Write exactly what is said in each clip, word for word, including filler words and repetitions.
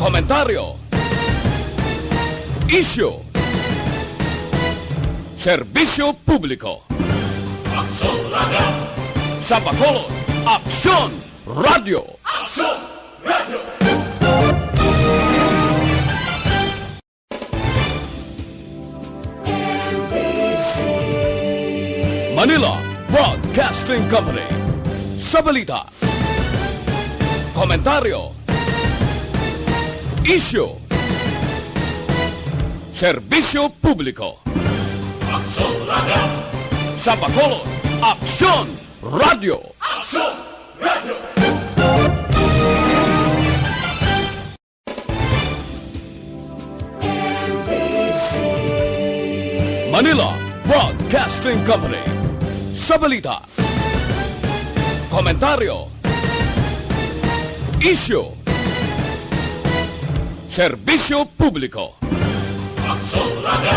Komentaryo. Isyu. Serbisyo publiko. Aksyon Radio. Sa Bacolod, Aksyon Radio. Aksyon Radio. Manila Broadcasting Company. Sa balita, komentaryo, isyu, serbisyo publiko. Aksyon Radio. Sa Bacolod, Aksyon Radio. Aksyon Radio. Manila Broadcasting Company. Sa balita, komentaryo, isyu, serbisyo publiko. Aksyon Radio.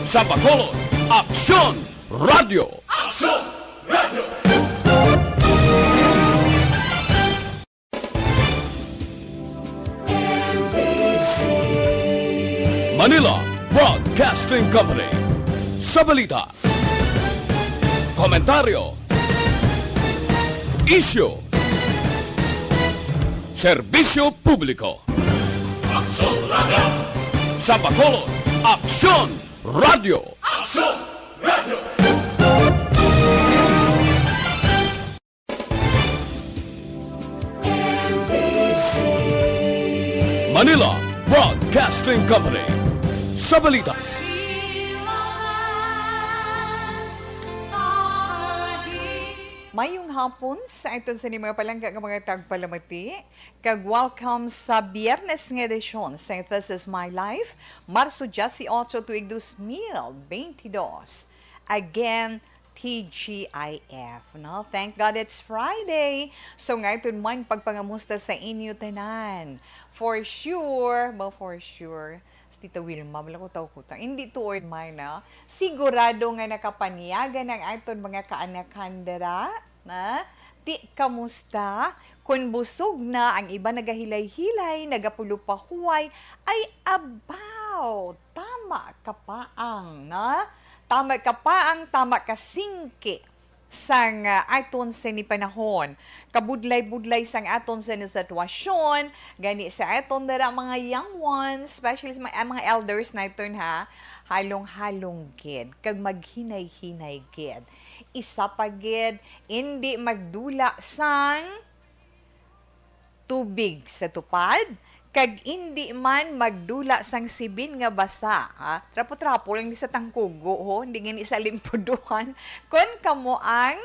Sa Bacolod, Aksyon Radio. Aksyon Radio. Manila Broadcasting Company. Sa balita, komentaryo, isyu, serbisyo publiko. Aksyon Radio. Sa Bacolod, Aksyon Radio. Aksyon Radio. Manila Broadcasting Company. Sa balita, mayong hapon sa aton sa mga palangga nga mga tagpalamati, kag welcome sa Biyernes nga edisyon sa This Is My Life, Marso diyesiyotso, tuig dos mil benti dos. Again, T G I F, no? Thank God it's Friday. So, nga iton man, pagpangamusta sa inyo tanan. For sure, ba, for sure, si Tita Wilma, wala ko tawag ko ta. Hindi to or mine, no? Sigurado nga nakapanyaga ng aton mga kaanakan dira, na? Ti, kamusta? Kun busog na, ang iba nagahilay-hilay, nagapulupahuway, ay abaw, tama ka paang, na? Tama ka paang, tama ka singki sang, ah, aton sini panahon. Kabudlay-budlay sang aton sini sitwasyon, gani sa aton dira mga young ones, especially sa mga, ang mga elders naton, ha, halong-halong gid, kag maghinay-hinay gid. Isa pa gid, indi magdula sang tubig sa tupad, kag indi man magdula sang sibin nga basa, ha? Trapo-trapo lang ni sa tangkugo, ho, hindi nga ni sa limpuduhan. Kon kamo ang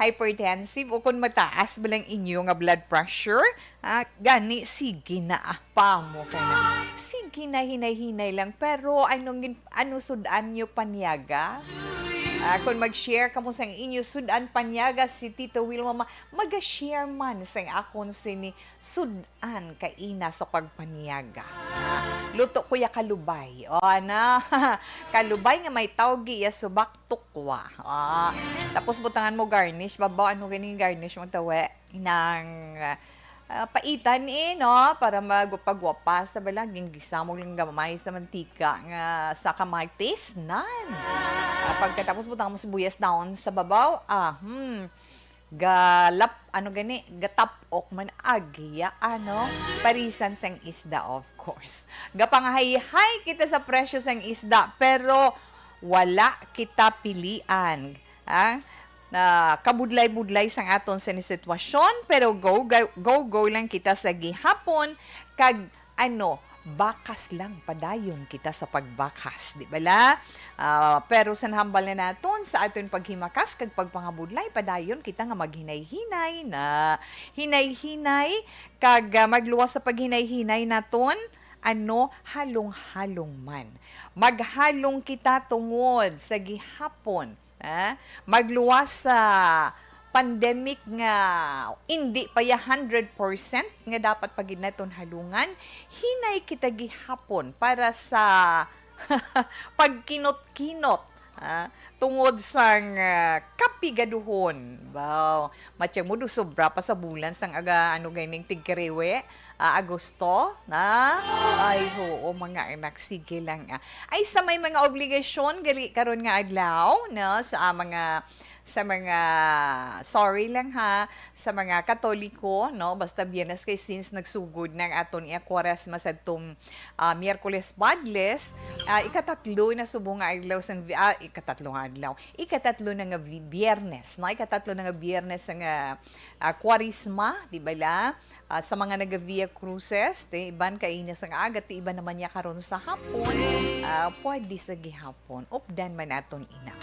hypertensive o kon mataas ba lang inyo nga blood pressure, ha? Gani, sige na, ah, pa mo ka na. Sige na, hinay-hinay lang. Pero ano gin-, ano sud-an nyo panyaga? Ah, kung mag-share kamo sang inyo sud-an panyaga, si Tito Wilma ma-, maga-share man sang akon sini sud-an kaina sa pagpanyaga. Ah, luto ko ya kalubay. O, ana. Kalubay nga may tawgi ya subak tukwa. Ah, tapos butangan mo garnish. Babaw, ano ganing garnish mo tawe? Nang, ah, paitan, eh, no? Para magwapagwapa sa bala, ginggisa mo lang gamay sa mantika nga sa kamatis, nan. Ah, pagkatapos, butang mo sibuyas daon sa babaw. Ah, hmm. Galap, ano gani? Gatapok man agiya, ano? Parisan sang isda, of course. Gapangahayhay kita sa presyo sang isda, pero wala kita pilian. Ah, na kabudlay-budlay sang aton sini sitwasyon, pero go, go, go, go lang kita sa gihapon, kag ano, bakas lang padayon kita sa pagbakas, di bala? Ah, pero sa nahambal na naton sa aton paghimakas kag pagpangabudlay, padayon kita nga maghinay-hinay na hinay-hinay, kag, ah, magluwas sa paghinay-hinay naton, ano, halong-halong man. Maghalong kita tungod sa gihapon, ah, magluwas sa pandemic nga indi pa ya hundred percent nga dapat pa gid naton halungan, hinay kita gihapon para sa pagkinot-kinot, Ah, tungod sang, ah, kapigaduhon. Wow. Matyag mo, do sobra pa sa bulan sang aga, ano gayning tigkariwe, ah, Agosto, na? Ay, oo, mga anak, sige lang, ah. Ay, sa may mga obligasyon, gali karon nga adlaw, no? Sa, ah, mga, sa mga, sorry lang, ha, sa mga Katoliko, no? Basta Biyernes kay since nagsugod na ang aton iya Kwaresma sa tong, ah, Miyerkules Badles, ah, ikatatlo na subong nga adlaw sang vi-, ah, ikatatlo nga adlaw, ikatatlo na nga vi-, Biyernes, no? Ikatatlo na nga Biyernes sang, ah, ah, Kwaresma, di ba la? Ah, sa mga naga-Via Cruces, di, iban kaina sang aga, ti iban naman niya karon sa hapon, ah, pwede sa gihapon. Updan man naton ina.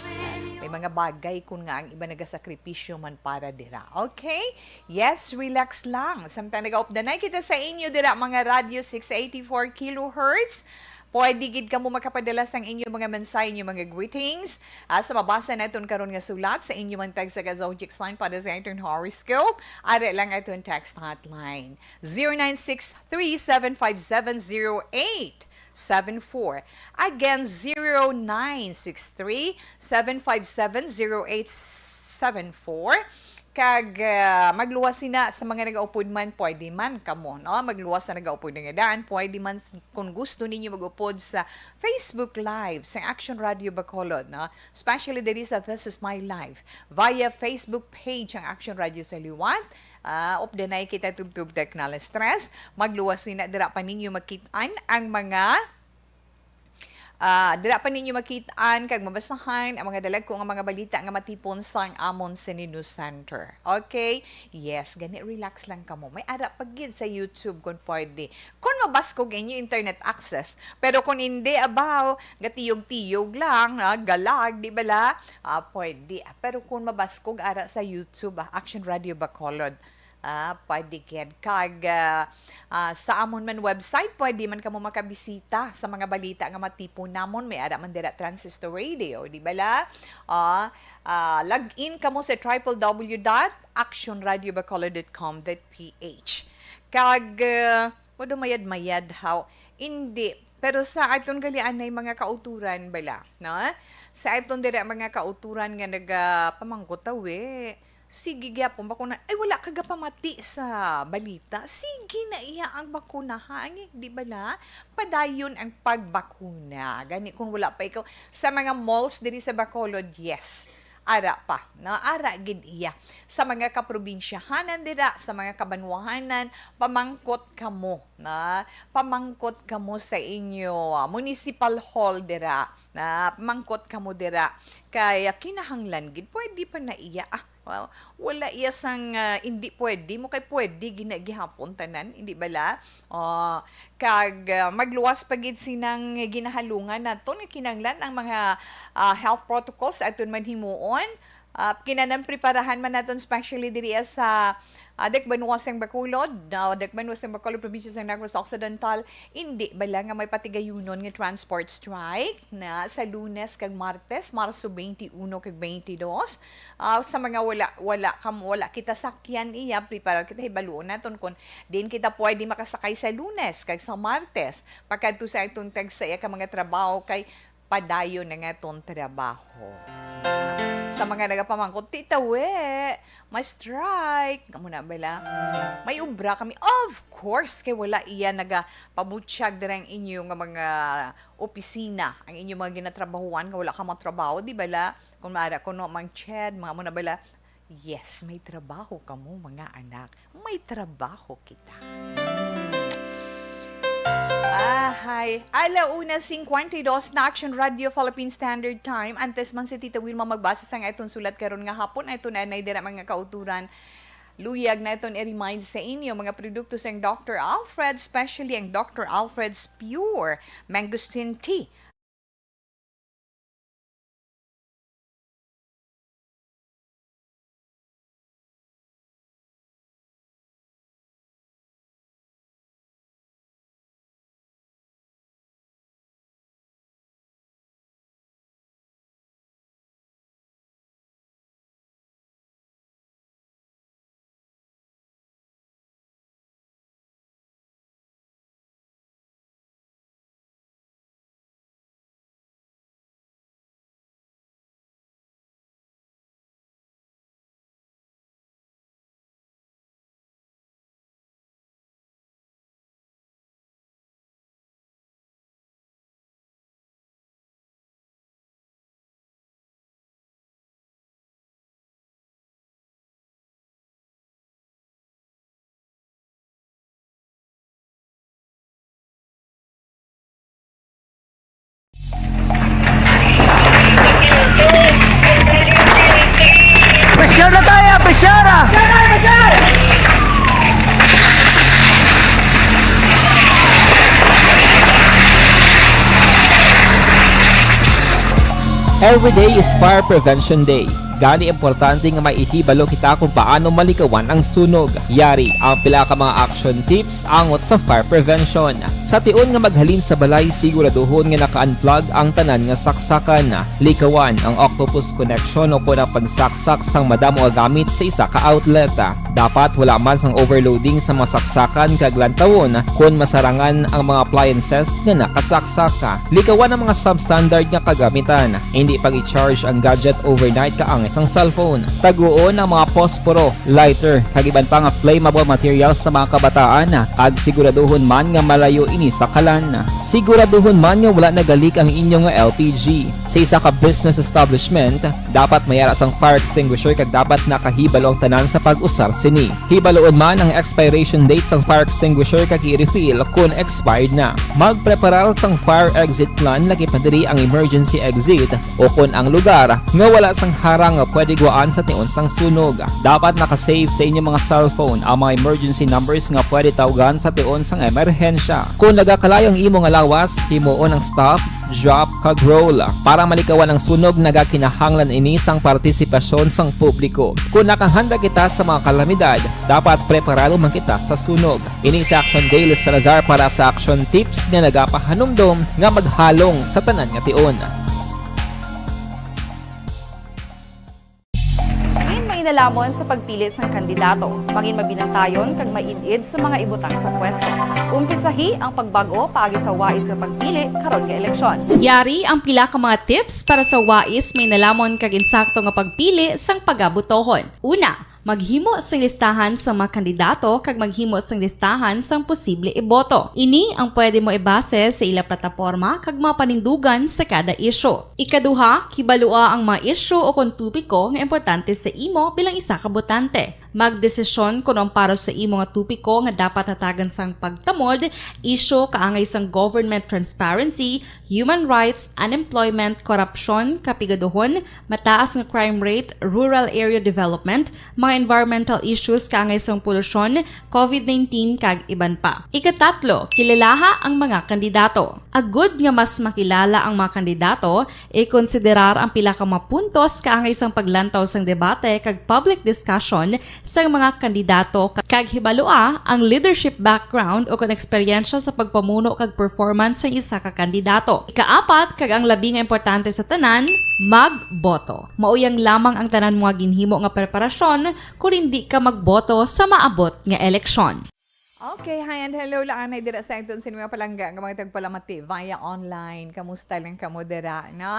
May mga bagay kun nga ang iba nagasakripisyo man para dira. Okay? Yes, relax lang. Samtang nagaupdanay kita sa inyo dira, mga Radyo six eighty-four kilohertz, pwede gid kamo makapadala sang inyo mga mensahe, inyo mga greetings, ah, sa mabasa naton karon nga sulat sa inyo man tag sa Kazojik sign para sa aton horoscope. Ari lang aton text hotline, zero nine six three seven five seven zero eight seven four. Again, zero nine six three seven five seven zero eight seven four. Kag, ah, magluwas sina sa mga nagaupod man, pwede man kamo, no? Magluwas sa nagaupod nga daan, pwede man s-, kung gusto ninyo mag-upod sa Facebook Live sa Action Radio Bacolod, no? Especially diri sa This Is My Life. Via Facebook page ang Action Radio sa liwat. Ah, updanay kita tubtob technology stress. Magluwas sina, dira pa ninyo makit-an ang mga Ah, dira pa ninyo makit-an kag mabasahan ang mga dalagko nga mga balita nga matipon sang amon sa News Center. Okay? Yes, gani, relax lang kamo. May ara pa gid sa YouTube kung pwede. Kung mabaskog inyo internet access. Pero kung hindi, abaw, gatiyog-tiyog lang, ah, galag, di bala? Ah, pwede. Ah, pero kung mabaskog, ara sa YouTube, ah, Action Radio Bacolod. Ah, pwede gid. Kag, ah, ah, sa amon man website, pwede man kamo makabisita sa mga balita nga matipon namon. May ara man dira Transistor Radio, di bala? Ah, ah, log in kamo sa triple W dot action radio bacolod dot com dot P H. Kag, ah, wala mayad-mayad, haw? Hindi. Pero sa aton gali anay mga kauturan, bala, no? Sa aton dira mga kauturan nga nagapamangkot, tawi, sige gyapon, bakuna. Ay, wala ka gapamati sa balita? Sige na iya ang bakuna, ha? Ang, di bala? Padayon ang pagbakuna. Gani, kung wala pa ikaw, sa mga malls diri sa Bacolod, yes. Ara pa, no? Ara gid iya. Sa mga kaprobinsyahanan dira, sa mga kabanwahanan, pamangkot kamo, na pamangkot kamo sa inyo, ah, municipal hall dira, na pamangkot kamo dira. Kay, ah, kinahanglan gid, pwede pa na iya, ah, wa-, wala iya sang, ah, hindi pwede mo, kay pwede gina-, gihapon tanan, hindi bala? Oh, kag, ah, magluwas pa gid sinang ginahalungan naton nga kinahanglan ang mga, ah, health protocols aton man himuon. Ah, kinanan preparahan man naton, especially diri sa, ah, Dikbanwa sang Bacolod, no? Dikbanwa sang Bacolod, probinsya sang Negros Occidental. Hindi bala nga may patigayunon nga transport strike na sa Lunes kag Martes, Marso twenty-one kag twenty-two. Ah, sa mga wala, wala kam-, wala kita sakyan iya, preparar kita, hibaluon naton kung diin kita pwede makasakay sa Lunes kag sa Martes, pagkadto sa aton tagsa iya ka mga trabaho, kay padayon na nga aton trabaho. Sa mga nagapamangkot, "Tita, we, may strike." Amo na bala? "May obra kami." Of course, kay wala iya nagapabutyag dira ang inyo nga mga opisina, ang inyo mga ginatrabahuan, nga wala ka matrabaho, di bala? Kung maara ko, no, Mang Ched, mga amo na bala? Yes, may trabaho kamo, mga anak. May trabaho kita. Ahay, ala una cincuenta y dos na Action Radio Philippine Standard Time. Antes man si Tita Wilma magbasa sang aton sulat karon nga hapon, aton anay dira mga kauturan. Luyag naton i-remind sa inyo mga produkto sang Doctor Alfred, especially ang Doctor Alfred's Pure Mangosteen Tea. Every day is Fire Prevention Day. Gani, importante nga maihibalo kita kung paano malikawan ang sunog. Yari ang pila ka mga action tips angot sa fire prevention. Sa tion nga maghalin sa balay, siguraduhon nga naka-unplug ang tanan nga saksakan. Likawan ang octopus connection o kon ang pagsaksak sang madamo nga gamit sa isa ka outlet. Dapat wala man sang overloading sa mga saksakan kag lantawon kon masarangan ang mga appliances nga nakasaksak. Likawan ang mga substandard nga kagamitan. Hindi pag-i-charge ang gadget overnight kaangay sang cellphone. Taguon ang mga posporo, lighter, kag iban pa nga flammable materials sa mga kabataan, kag siguraduhon man nga malayo ini sa kalan. Siguraduhon man nga wala nagalik ang inyo nga L P G. Sa isa ka business establishment, dapat may ara sang fire extinguisher kag dapat nakahibalo ang tanan sa pag-usar sini. Hibaloon man ang expiration date sang fire extinguisher kag i-refill kon expired na. Magpreparar sang fire exit plan, lakip na diri ang emergency exit, o kon ang lugar nga wala sang harang nga pwede guwaan sa tion sang sunog. Dapat naka-save sa inyong mga cellphone ang mga emergency numbers nga pwede tawgan sa tion sang emerhensya. Kung nagakalayo ang imo nga lawas, himuon ang stop, drop, kag roll. Para malikawan ang sunog, nagakinahanglan ini sang partisipasyon sang publiko. Kung nakahanda kita sa mga kalamidad, dapat preparado man kita sa sunog. Ini si Action Dale Salazar para sa Action Tips nga nagapahanumdom nga maghalong sa tanan nga tion. May nalamon sa pagpili sang kandidato, mangin mabinantayon kag maid-id sa mga ibutang sa pwesto. Umpisahi ang pagbag-o paagi sa wais nga pagpili karon nga eleksyon. Yari ang pila ka mga tips para sa wais, may nalamon kag insakto nga pagpili sang pagabutohon. Una, maghimo sing listahan sa mga kandidato kag maghimo sing listahan sang posible iboto. Ini ang pwede mo ibase sa ila plataporma kag mga panindugan sa kada isyu. Ikaduha, kibalua ang mga isyu o kon topiko nga importante sa imo bilang isa ka botante. Magdesisyon kon ang para sa imo nga topiko nga dapat hatagan sang pagtamod, isyu kaangay sang government transparency, human rights, unemployment, korupsyon, kapigaduhon, mataas nga crime rate, rural area development, mga environmental issues kaangay sang polusyon, covid nineteen, kag iban pa. Ikatatlo, kilalaha ang mga kandidato. Agud nga mas makilala ang mga kandidato, ikonsiderar ang pila ka mga puntos kaangay sang paglantaw sang debate kag public discussion sang mga kandidato, kag hibalua ang leadership background o kon eksperyensya sa pagpamuno kag performance sang isa ka kandidato. Ikaapat, kag ang labi nga importante sa tanan, magboto. Mauyang lamang ang tanan mo nga ginhimo nga preparasyon kon indi ka magboto sa maabot nga eleksyon. Okay, hi and hello lang anay dira sa aton sa mga palangga nga mga tagpalamati via online. Kamusta lang kamo dira, no?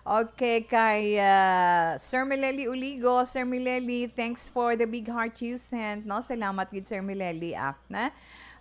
Okay, kay, ah, Sir Mileli Uligo, Sir Mileli, thanks for the big heart you sent, no? Salamat gid, Sir Mileli, ah, na?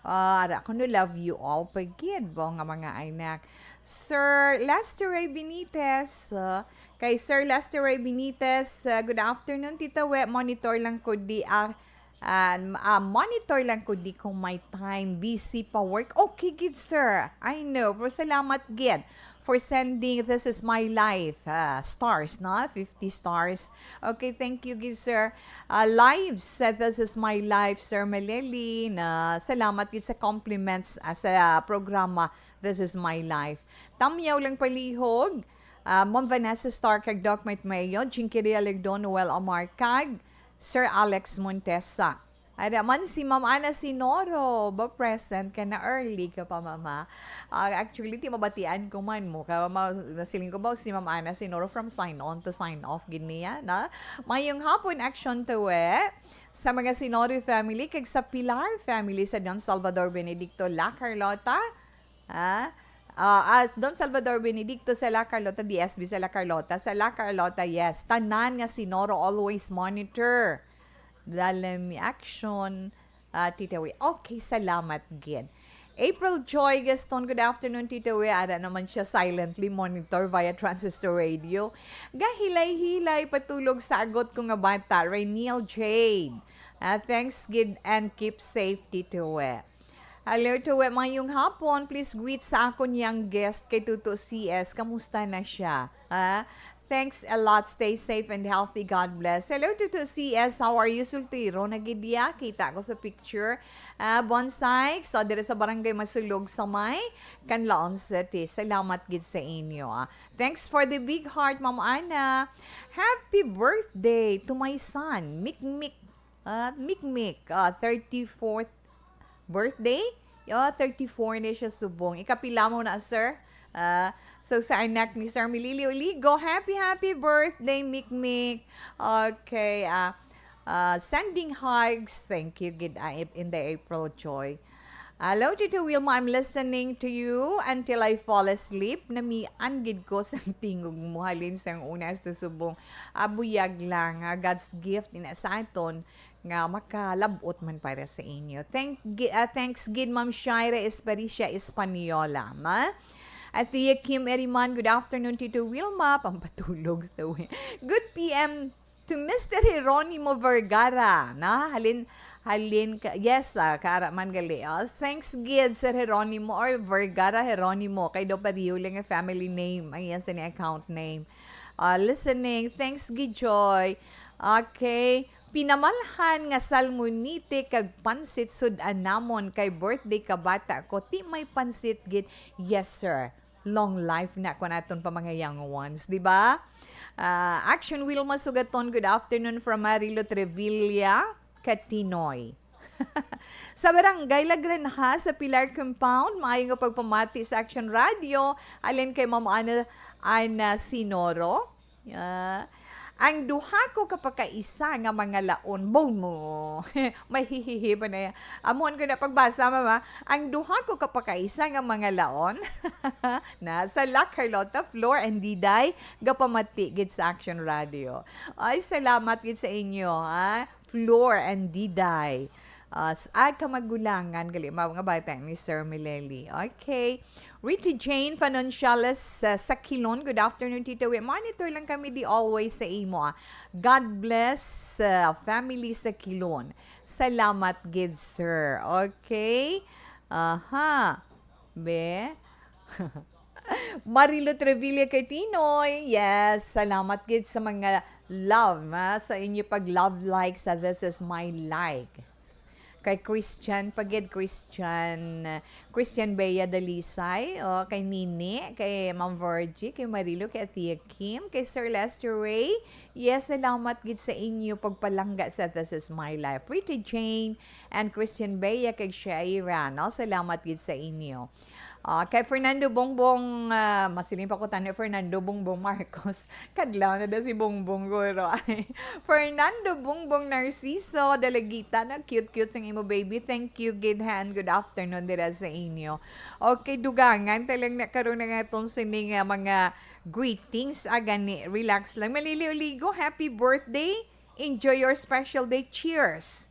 Ah, ara ko no, love you all pa gid, bo nga mga anak. Sir Lester Ray Benitez, ah, kay Sir Lester Ray Benitez, ah, good afternoon, Tita We. Monitor lang ko di, ah, ah, ah, monitor lang ko di kung may time. Busy pa work. Okay, gid, sir. I know. Pero salamat, gid, for sending This Is My Life, ah, stars, no? Fifty stars. Okay, thank you, gid, sir. Ah, lives sa This Is My Life, Sir Maleli, na salamat, gid, sa compliments, ah, sa programa This Is My Life. Tamyaw lang palihog, ah, Ma'am Vanessa Stark kag Doc Mike Mayo, Jinkiria Legdon, Noel Amar, kag Sir Alex Montesa. Ada man si Ma'am Ana Sinoro, ba present ka na, early ka pa, mama. Ah, actually, ti mabatian ko man mo. Ka, ma, nasiling ko ba si Ma'am Ana Sinoro from sign on to sign off, gid niya, na? Mayong hapon, Action Tuwe. Sa mga Sinoro family, kag sa Pilar family, sa Don Salvador Benedicto, La Carlota, ah, ah, ah, Don Salvador Benedicto sa La Carlota, D S B sa La Carlota, sa La Carlota, yes. Tanan nga Sinoro, always monitor. Dala mi action, ah, Tita Wi. Okay, salamat gid. April Joy Gaston, good afternoon, Tita Wi. Ara naman siya, silently monitor via transistor radio. Gahilay-hilay, patulog sa agot ko nga bata, Rainiel Jade. Ah, thanks gid and keep safe, Tita Wi. Hello, Tita Wi, mayong hapon. Please greet sa akon yang guest kay Tuto C S. Kamusta na siya? Ah, Thanks a lot. Stay safe and healthy. God bless. Hello to, to C S. How are you? Soltero na gid ya. Kita ko sa picture. Ah, Bonsai. So, dire sa Barangay Masulog sa may Canlaon City. Salamat gid sa inyo, ah. Thanks for the big heart, Ma'am Ana. Happy birthday to my son, Mikmik. Ah, Mikmik, ah, thirty-fourth birthday. Oh, thirty-four na siya subong. Ikapila mo na, sir? Ah, so, sa anak ni Sir Milili Oligo, happy, happy birthday, Mikmik. Okay, ah, ah, sending hugs. Thank you, gid, ah, in the April joy. Hello, Tito Wilma. I'm listening to you until I fall asleep. Namian gid ko sa tingog mo. Halin sang una hasta subong. Abuyag lang, ah, God's gift ina sa aton nga makalab-ot man para sa inyo. Thank gi-, ah, thanks gid, Ma'am Shaira Espericia Española, ma. At Tia Kim Eriman, good afternoon, Tito Wilma. Pampatulog sa wi-, good P M to Mister Jeronimo Vergara, na? Halin, halin ka, yes, ah, kaara man gali, ah. Thanks gid, Sir Jeronimo or Vergara Jeronimo. Kay daw pareho lang ang family name. Ang iya sa ni account name. Ah, listening. Thanks gid, Joy. Okay. Pinamalhan nga salmonite kag pansit sud-an namon kay birthday ka bata ko. Ti may pansit gid. Yes, sir. Long life na ko naton pa mga young ones, di ba? Ah, Action Wilma Sugaton, good afternoon from Marilo Trevilla, Katinoy. Sa Barangay La Granja, sa Pilar Compound, maayo nga pagpamati sa Action Radio, alin kay Ma'am Ana, Ana Sinoro. Ah, ang duha ko ka pakaisa nga mga laon, bone mo. May hihihi pa na yan. Amuan ko na pagbasa, mama. Ang duha ko ka pakaisa nga mga laon, na sa La Carlota, Flor and Diday, gapamati gid sa Action Radio. Ay, salamat gid sa inyo, ha? Flor and Diday. Ah, s-, ay, kamagulangan, gali, mga bata ni Sir Mileli. Okay. Richie Jane Fanunciales, uh, sa Kilon. Good afternoon, Tito Wi. Monitor lang kami di always sa imo, ah. God bless, uh, family sa Kilon. Salamat gid, sir. Okay. Aha. Be. Marilo Trevilla Catinoy. Yes, salamat gid sa mga love, ha, sa inyo pag-love like sa This Is My Like. Kay Christian, pagid Christian, Christian Bea Dalisay, o, kay Nini, kay Ma'am Virgie, kay Marilo, kay Atia Kim, kay Sir Lester Ray. Yes, salamat gid sa inyo pagpalangga sa This Is My Life. Pretty Jane and Christian Bea, kay Shaira, no? Salamat gid sa inyo. Ah, kay Fernando Bongbong, ah, masiling pa ko tani, Fernando Bongbong Marcos. Kadlaw na daw si Bongbong, guro. Ay, Fernando Bongbong Narciso Dalagita, na cute-cute sang imo baby. Thank you, gid han. Good afternoon dira sa inyo. Okay, dugangan ta lang na karon nga atong sini nga mga greetings. Agani, relax lang. Maliliw-ligo, happy birthday. Enjoy your special day. Cheers.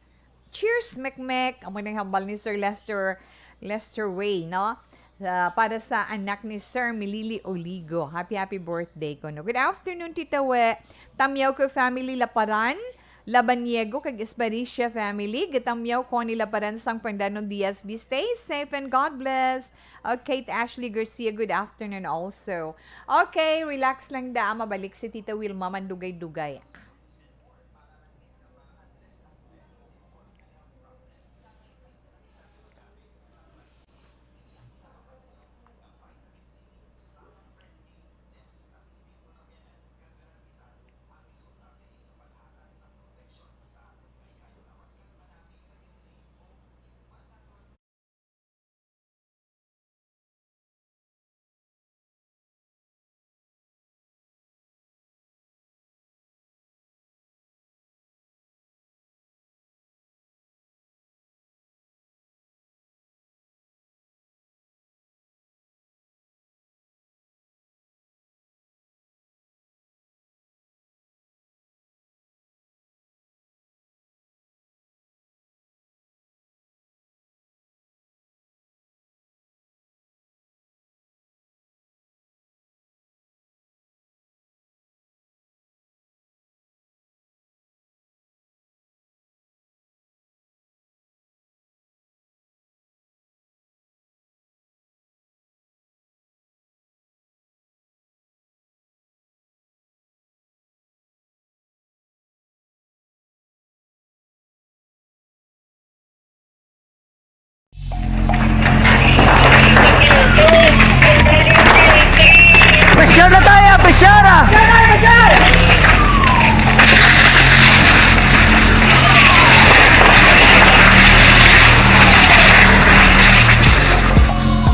Cheers, Mekmek! Amo nang hambal ni Sir Lester, Lester Way, no? Ah, para sa anak ni Sir Milili Oligo. Happy, happy birthday ko, no? Good afternoon, Tita We. Tamyaw ko family Laparan, Labaniego, kag Espericia family. Gatamyaw ko ni Laparan sang Pandanon D S B. Stay safe and God bless. Okay, Kate Ashley Garcia, good afternoon also. Okay, relax lang da. Mabalik si Tita Wilma, mandugay-dugay.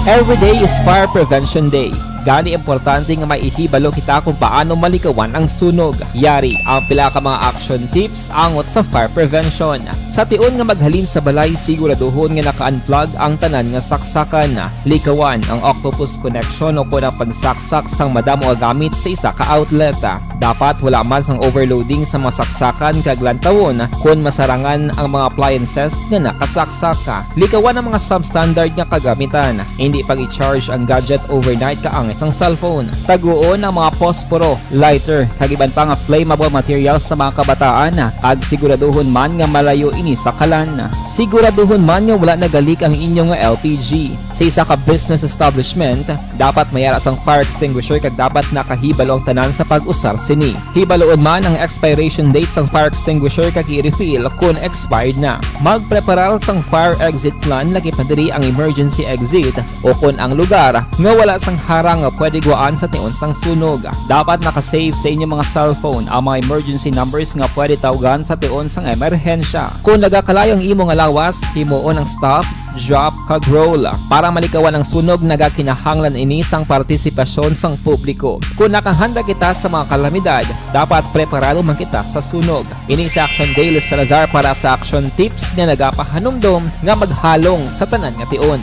Every day is Fire Prevention Day. Gani, importante nga maihibalo kita kung paano malikawan ang sunog. Yari ang pila ka mga action tips angot sa fire prevention. Sa tion nga maghalin sa balay, siguraduhon nga naka-unplug ang tanan nga saksakan. Likawan ang octopus connection o kon ang pagsaksak sang madamo nga gamit sa isa ka outlet. Dapat wala man sang overloading sa mga saksakan kag lantawon kon masarangan ang mga appliances nga nakasaksak. Likawan ang mga substandard nga kagamitan. Hindi pag-i-charge ang gadget overnight kaangay sang cellphone. Taguon ang mga posporo, lighter, kag iban pa nga flammable materials sa mga kabataan, kag siguraduhon man nga malayo ini sa kalan. Siguraduhon man nga wala nagalik ang inyo nga L P G. Sa isa ka business establishment, dapat may ara sang fire extinguisher kag dapat nakahibalo ang tanan sa pag-usar sini. Hibaloon man ang expiration date sang fire extinguisher kag i-refill kon expired na. Magpreparar sang fire exit plan, lakip na diri ang emergency exit, o kon ang lugar nga wala sang harang nga pwede guwaan sa tion sang sunog. Dapat naka-save sa inyong mga cellphone ang mga emergency numbers nga pwede tawgan sa tion sang emerhensya. Kon nagakalayo ang imo nga lawas, himuon ang stop, drop, kag roll. Para malikawan ang sunog, nagakinahanglan ini sang partisipasyon sang publiko. Kon nakahanda kita sa mga kalamidad, dapat preparado man kita sa sunog. Ini si Action Dale Salazar para sa Action Tips nga nagapahanumdom nga maghalong sa tanan nga tion.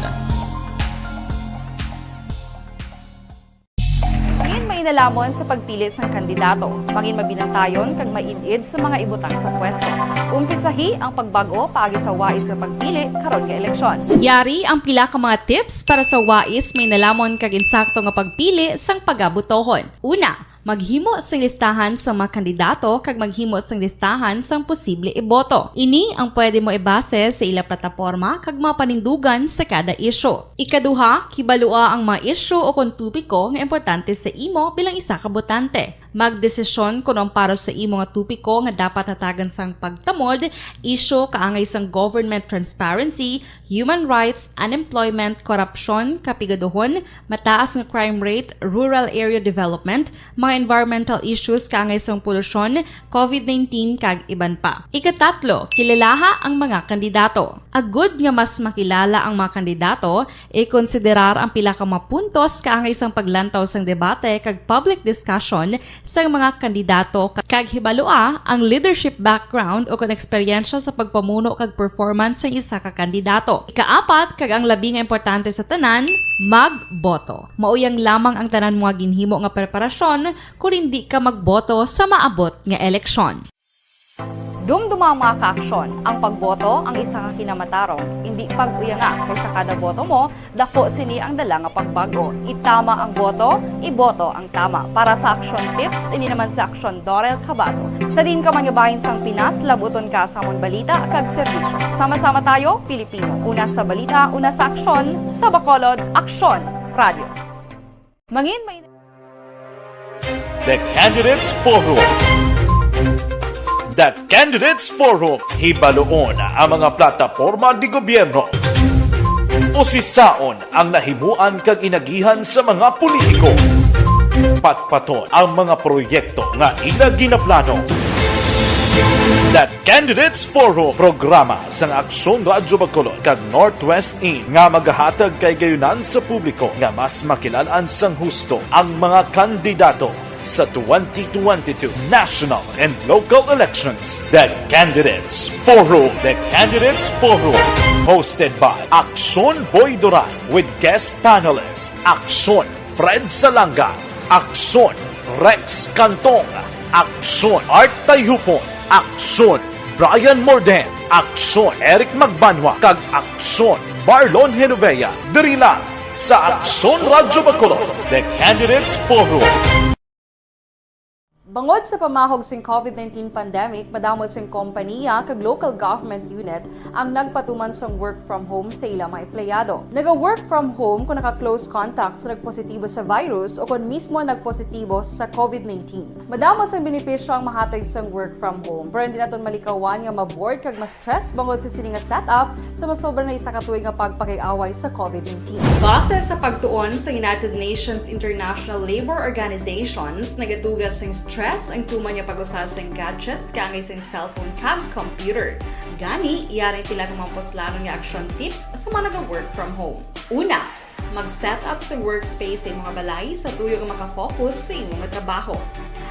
Mangin mainalamon sa pagpili sang kandidato. Mangin mabinantayon kag maid-id sa mga ibutang sa pwesto. Umpisahi ang pagbag-o paagi sa wais nga pagpili karon nga eleksyon. Yari ang pila ka mga tips para sa wais, mainalamon kag insakto nga pagpili sang pagabotohon. Una, maghimo sing listahan sa mga kandidato kag maghimo sing listahan sang posible iboto. Ini ang pwede mo ibase sa ila plataporma kag mga panindugan sa kada isyu. Ikaduha, kibalua ang mga isyu o kon topiko nga importante sa imo bilang isa ka botante. Magdesisyon kon ang para sa imo nga topiko nga dapat hatagan sang pagtamod, isyu kaangay sang government transparency, human rights, unemployment, korupsyon, kapigaduhon, mataas nga crime rate, rural area development, mga environmental issues kaangay sang polusyon, covid nineteen, kag iban pa. Ikatatlo, kilalaha ang mga kandidato. Agud nga mas makilala ang mga kandidato, ikonsiderar ang pila ka mga puntos kaangay sang paglantaw sang debate kag public discussion sang mga kandidato, kag hibalua ang leadership background o kon eksperyensya sa pagpamuno kag performance sang isa ka kandidato. Ikaapat, kag ang labi nga importante sa tanan, magboto. Mauyang lamang ang tanan mo nga ginhimo nga preparasyon kon indi ka magboto sa maabot nga eleksyon. Dumduma ang mga kaaksyon. Ang pagboto ang isa ka kinamatarong. Indi pag-uyanga, kay sa kada boto mo, dako sini ang dala nga pagbag-o. Itama ang boto, iboto ang tama. Para sa Action Tips, ini naman si Action Dorel Cabato. Sa diin ka man nga bahin sang Pinas, labuton ka sa amon balita kag serbisyo. Sama-sama tayo, Pilipino. Una sa balita, una sa aksyon, sa Bacolod, Aksyon Radio. Mangin may The Candidates Forum. The Candidates Forum. Hibaluon ang mga plataporma de gobyerno. Usisaon ang nahimuan kag inagihan sa mga politiko. Patpaton ang mga proyekto nga ila ginaplano. The Candidates Forum, programa sang Aksyon Radyo Bacolod kag Northwest In nga magahatag kahigayonan sa publiko nga mas makilalaan sang husto ang mga kandidato sa twenty twenty-two national and local elections. The Candidates Forum. The Candidates Forum, hosted by Aksyon Boy Duran with guest panelist Aksyon Fred Salanga, Aksyon Rex Cantong, Aksyon Art Tayhupon, Aksyon Brian Morden, Aksyon Eric Magbanwa, kag Aksyon Marlon Genovea, diri lang sa Aksyon Radyo Bacolod, The Candidates Forum. Bangod sa pamahog sing covid nineteen pandemic, madamo sing kompaniya kag local government unit ang nagpatuman sang work from home sa ila mga empleyado. Naga-work from home kon naka-close contact sa nagpositibo sa virus o kon mismo nagpositibo sa covid nineteen. Madamo sang benepisyo ang mahatag sang work from home, pero hindi naton malikawan nga ma-bored kag ma-stress bangod sa sini nga setup sa masobra na isa ka tuig nga pagpakig-away sa covid nineteen. Base sa pagtuon sa United Nations International Labour Organizations, nagatuga sing stress ang tuman nga pag-usa sing gadgets kaangay sing cellphone kag computer. Gani, yari ang pila ka mga puslanon nga action tips sa mga naga-work from home. Una, Mag-set up sa workspace sa imong balay sa tuyo nga makafocus sa imong trabaho.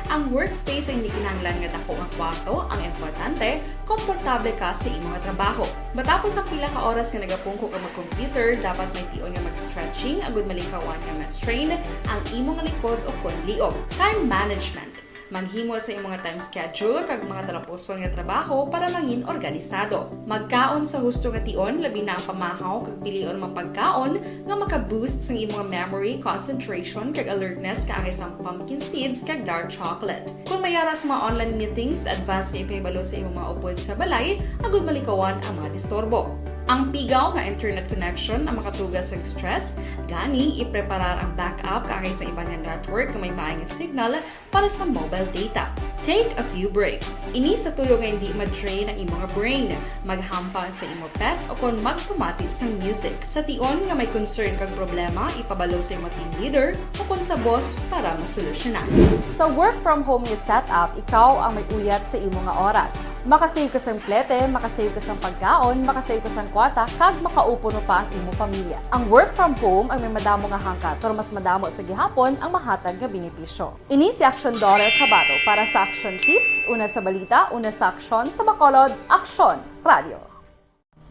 Ang workspace ay hindi kinahanglan nga dako nga kwarto. Ang importante, komportable ka sa imong trabaho. Matapos ang pila ka oras nga nagapungko ka mag-computer, dapat may tion nga mag-stretching agud malikawan nga ma-strain ang imong likod o kon liog. Time management. Maghimo sa imong time schedule kag mga talapuson nga trabaho para mangin organisado. Magkaon sa husto nga tion, labi na ang pamahaw kag pilion mga pagkaon nga maka-boost sang imong memory, concentration, kag alertness, kaangay sang pumpkin seeds kag dark chocolate. Kung may ara sa mga online meetings, advance nga ipahibalo sa imong mga upod sa balay agud malikawan ang mga disturbo. Ang pigaw nga internet connection ang makatuga sa stress, gani ipreparar ang backup kaangay sa iban nga network nga may maayong signal para sa mobile data. Take a few breaks. Ini sa tuyo nga hindi ma-drain ang imong brain. Maghampang sa imong pet o kon magpamati sang music. Sa tion nga may concern kag problema, ipabalo sa imong team leader o kon sa boss para masolusyonan. Sa work from home nga setup, ikaw ang may uyat sa imo nga oras. Makasave ka sang plete, makasave ka sang pagkaon, makasave ka sang kwarta, kag makaupod pa ang imo pamilya. Ang work from home ang may madamo nga hangkat, pero mas madamo sa gihapon ang mahatag nga benepisyo. Ini si Action Daughter Kabato para sa Action Tips, una sa balita, una sa aksyon, sa Bacolod, Aksyon Radio.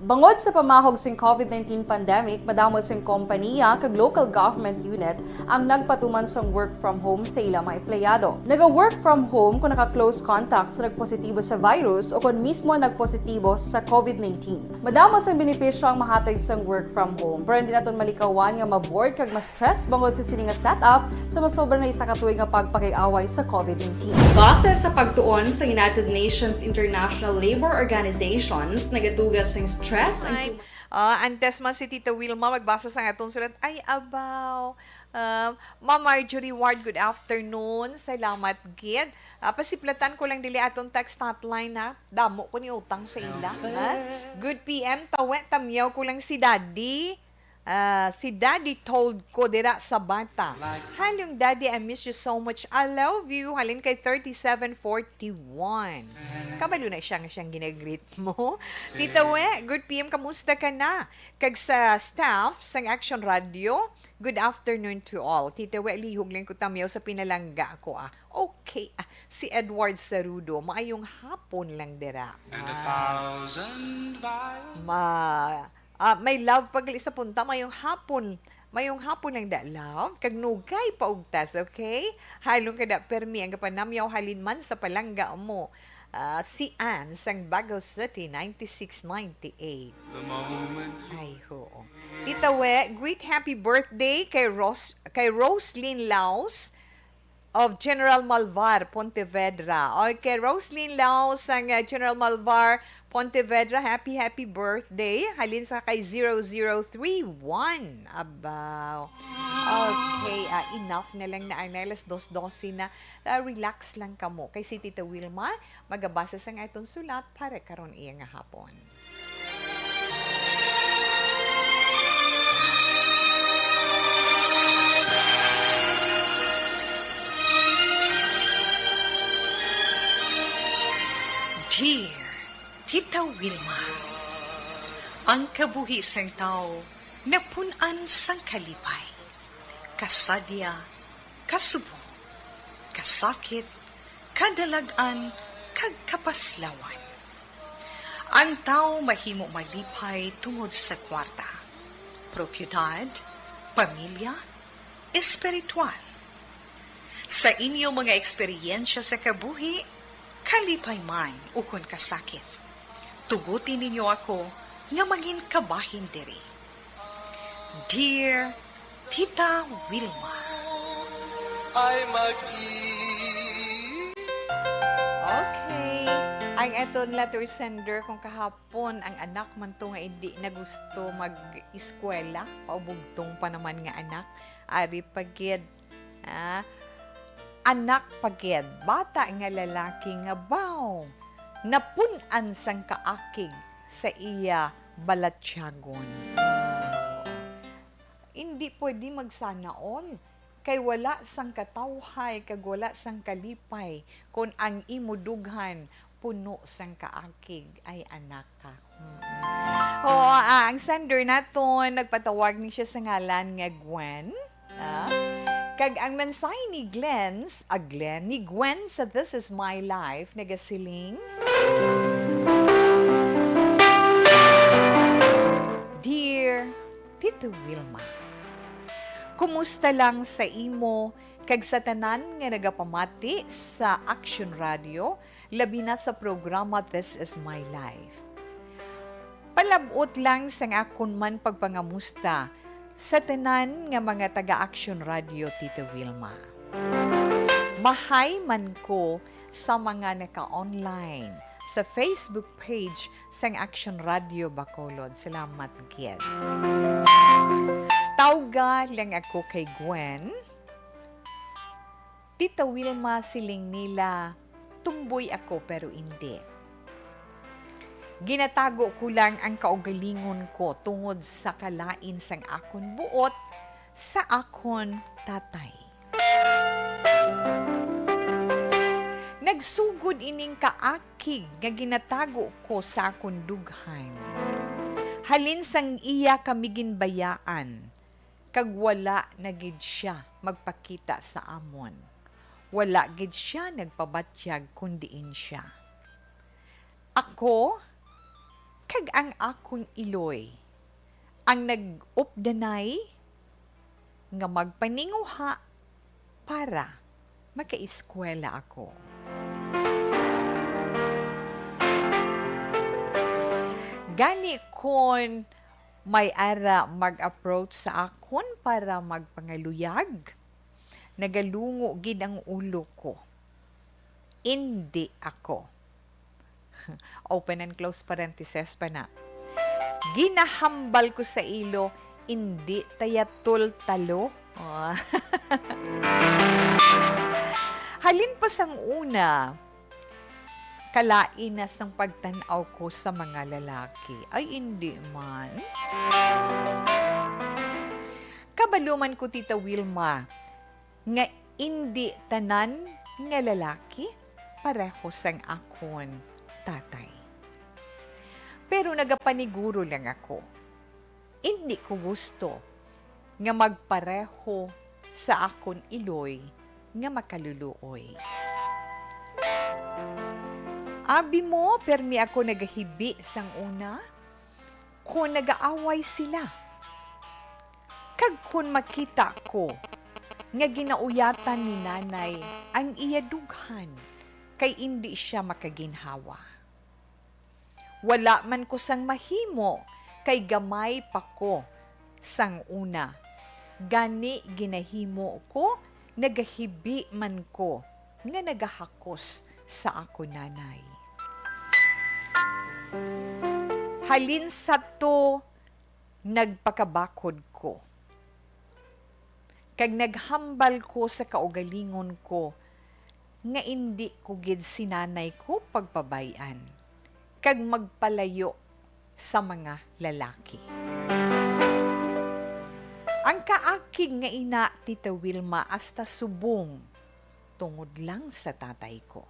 Bangod sa pamahog sing covid nineteen pandemic, madamo sing kompanya kag local government unit ang nagpatuman sang work from home sa ila mga empleyado. Naga-work from home kung naka-close contact sa nagpositibo sa virus o kon mismo nagpositibo sa covid nineteen. Madamo sang benepisyo ang mahatag sang work from home, pero hindi naton malikawan nga ma-bored kag ma-stress bangod sa sini nga setup sa masobra na isa ka tuig nga pagpakig-away sa covid nineteen. Base sa pagtuon sa United Nations International Labour Organizations, nagatuga sing stress ang Ay, ah, antes man si Tita Wilma magbasa sa atong sulat, ay, abaw. Um, Ma'am Marjorie Ward, good afternoon. Salamat gid. Ah, pasiplatan ko lang dili atong text hotline, ha. Damo ko ni utang sa ila, ha. Good P M, tawe, tamyaw ko lang si Daddy. Ah, si Daddy told ko dira sa bata. Halong Daddy, I miss you so much. I love you. Halin kay thirty-seven forty-one. Kabalo na siya nga siyang ginagreet mo. Tita We, good P M, kamusta ka na? Kag sa staff sang Action Radio, good afternoon to all. Tita We, lihog lang ko tamyaw sa pinalangga ko, ah. Okay, ah, si Edward Sarudo, maayong hapon lang dira. And a Ah. thousand violins. Ma, ah, may love pagli sa punta, mayong hapon. Mayong hapon lang da, love. Kag nugay pa ugtas, okay? Halong ka da, permi ang kapanamyaw halin man sa palangga mo. Ah, si Ann sang Bago City, ninety-six ninety-eight. The moment you Ay, oo. Tita We, greet happy birthday kay Ros-, kay Roslyn Laos of General Malvar, Pontevedra. Okay, Roslyn Laos sang, uh, General Malvar, Pontevedra. Happy, happy birthday. Halin sa kay zero zero three one. Abaw. Okay, ah, enough na lang na, Arnel. Alas dos doce na. Ah, relax lang kamo. Kay si Tita Wilma, magabasa sang aton sulat para karon iya nga hapon. Dear Tita Wilma, ang kabuhi sang tawo napun-an sang kalipay, kasadya, kasubo, kasakit, kadalag-an, kag kapaslawan. Ang tawo mahimo malipay tungod sa kwarta, propiedad, pamilya, espiritual. Sa inyo mga eksperyensya sa kabuhi, kalipay man ukon kasakit, tuguti ninyo ako nga mangin kabahin diri. Dear Tita Wilma. Ay mag-i- Okay. Ang aton letter sender kung kahapon, ang anak man to nga hindi na gusto mag-eskwela, paubugtong pa naman nga anak. Ari pa gid, ah, anak pa gid, bata nga lalaki nga baw napun-an sang kaakig sa iya balatyagon. Hindi pwede mag-sana all kay wala sang katawhay kag wala sang kalipay kon ang imo dughan puno sang kaakig. Ay, anak ka. Mm-mm. Oo, ah, ang sender naton, nagpatawag ni siya sa ngalan nga Gwen. Ah, kag ang mensahe ni Glenn, ah, Glenn, ni Gwen sa This Is My Life, nagasiling, Dear Tito Wilma, kumusta lang sa imo kag sa tanan nga nagapamati sa Action Radio, labi na sa programa This Is My Life? Palab-ot lang sang akon man pagpangamusta sa tanan nga mga taga-Action Radio, Tita Wilma. Mahay man ko sa mga naka-online sa Facebook page sang Action Radio Bacolod. Salamat gid. Tawga lang ako kay Gwen. Tita Wilma, siling nila, tumboy ako pero indi. Ginatago ko lang ang kaugalingon ko tungod sa kalain sang akon buot sa akon tatay. Nagsugod ining kaakig nga ginatago ko sa akon dughan. Halin sang iya kami ginbayaan, kag wala na gid sia magpakita sa amon. Wala gid sia nagpabatyag kon diin sia. Ako kag ang akon iloy ang nag-updanay nga magpaninguha para makaeskwela ako. Gani, kon may ara mag-approach sa akon para magpangaluyag, nagalungo gid ang ulo ko. Indi ako. Open and close parenthesis pa na. Ginahambal ko sa ilo, indi tayatol talo. Oh. Halin pa sang una, kalain na sang pagtan-aw ko sa mga lalaki. Ay, indi man. Kabalo man ko, Tita Wilma, nga indi tanan nga lalaki pareho sang akon tatay. Pero nagapaniguro lang ako. Indi ko gusto nga magpareho sa akon iloy nga makaluluoy. Abi mo, permi ako nagahibi sang una kon nagaaway sila. Kag kon makita ko nga ginauyatan ni nanay ang iya dughan, kay indi sia makaginhawa. Wala man ko sang mahimo, kay gamay pa ko sang una. Gani ginahimo ko, nagahibi man ko nga nagahakos sa akon nanay. Halin sa to, nagpakabakod ko, kag naghambal ko sa kaugalingon ko nga indi ko gid si nanay ko pagpabay-an kag magpalayo sa mga lalaki. Ang kaakig nga ina, Tita Wilma, hasta subong tungod lang sa tatay ko.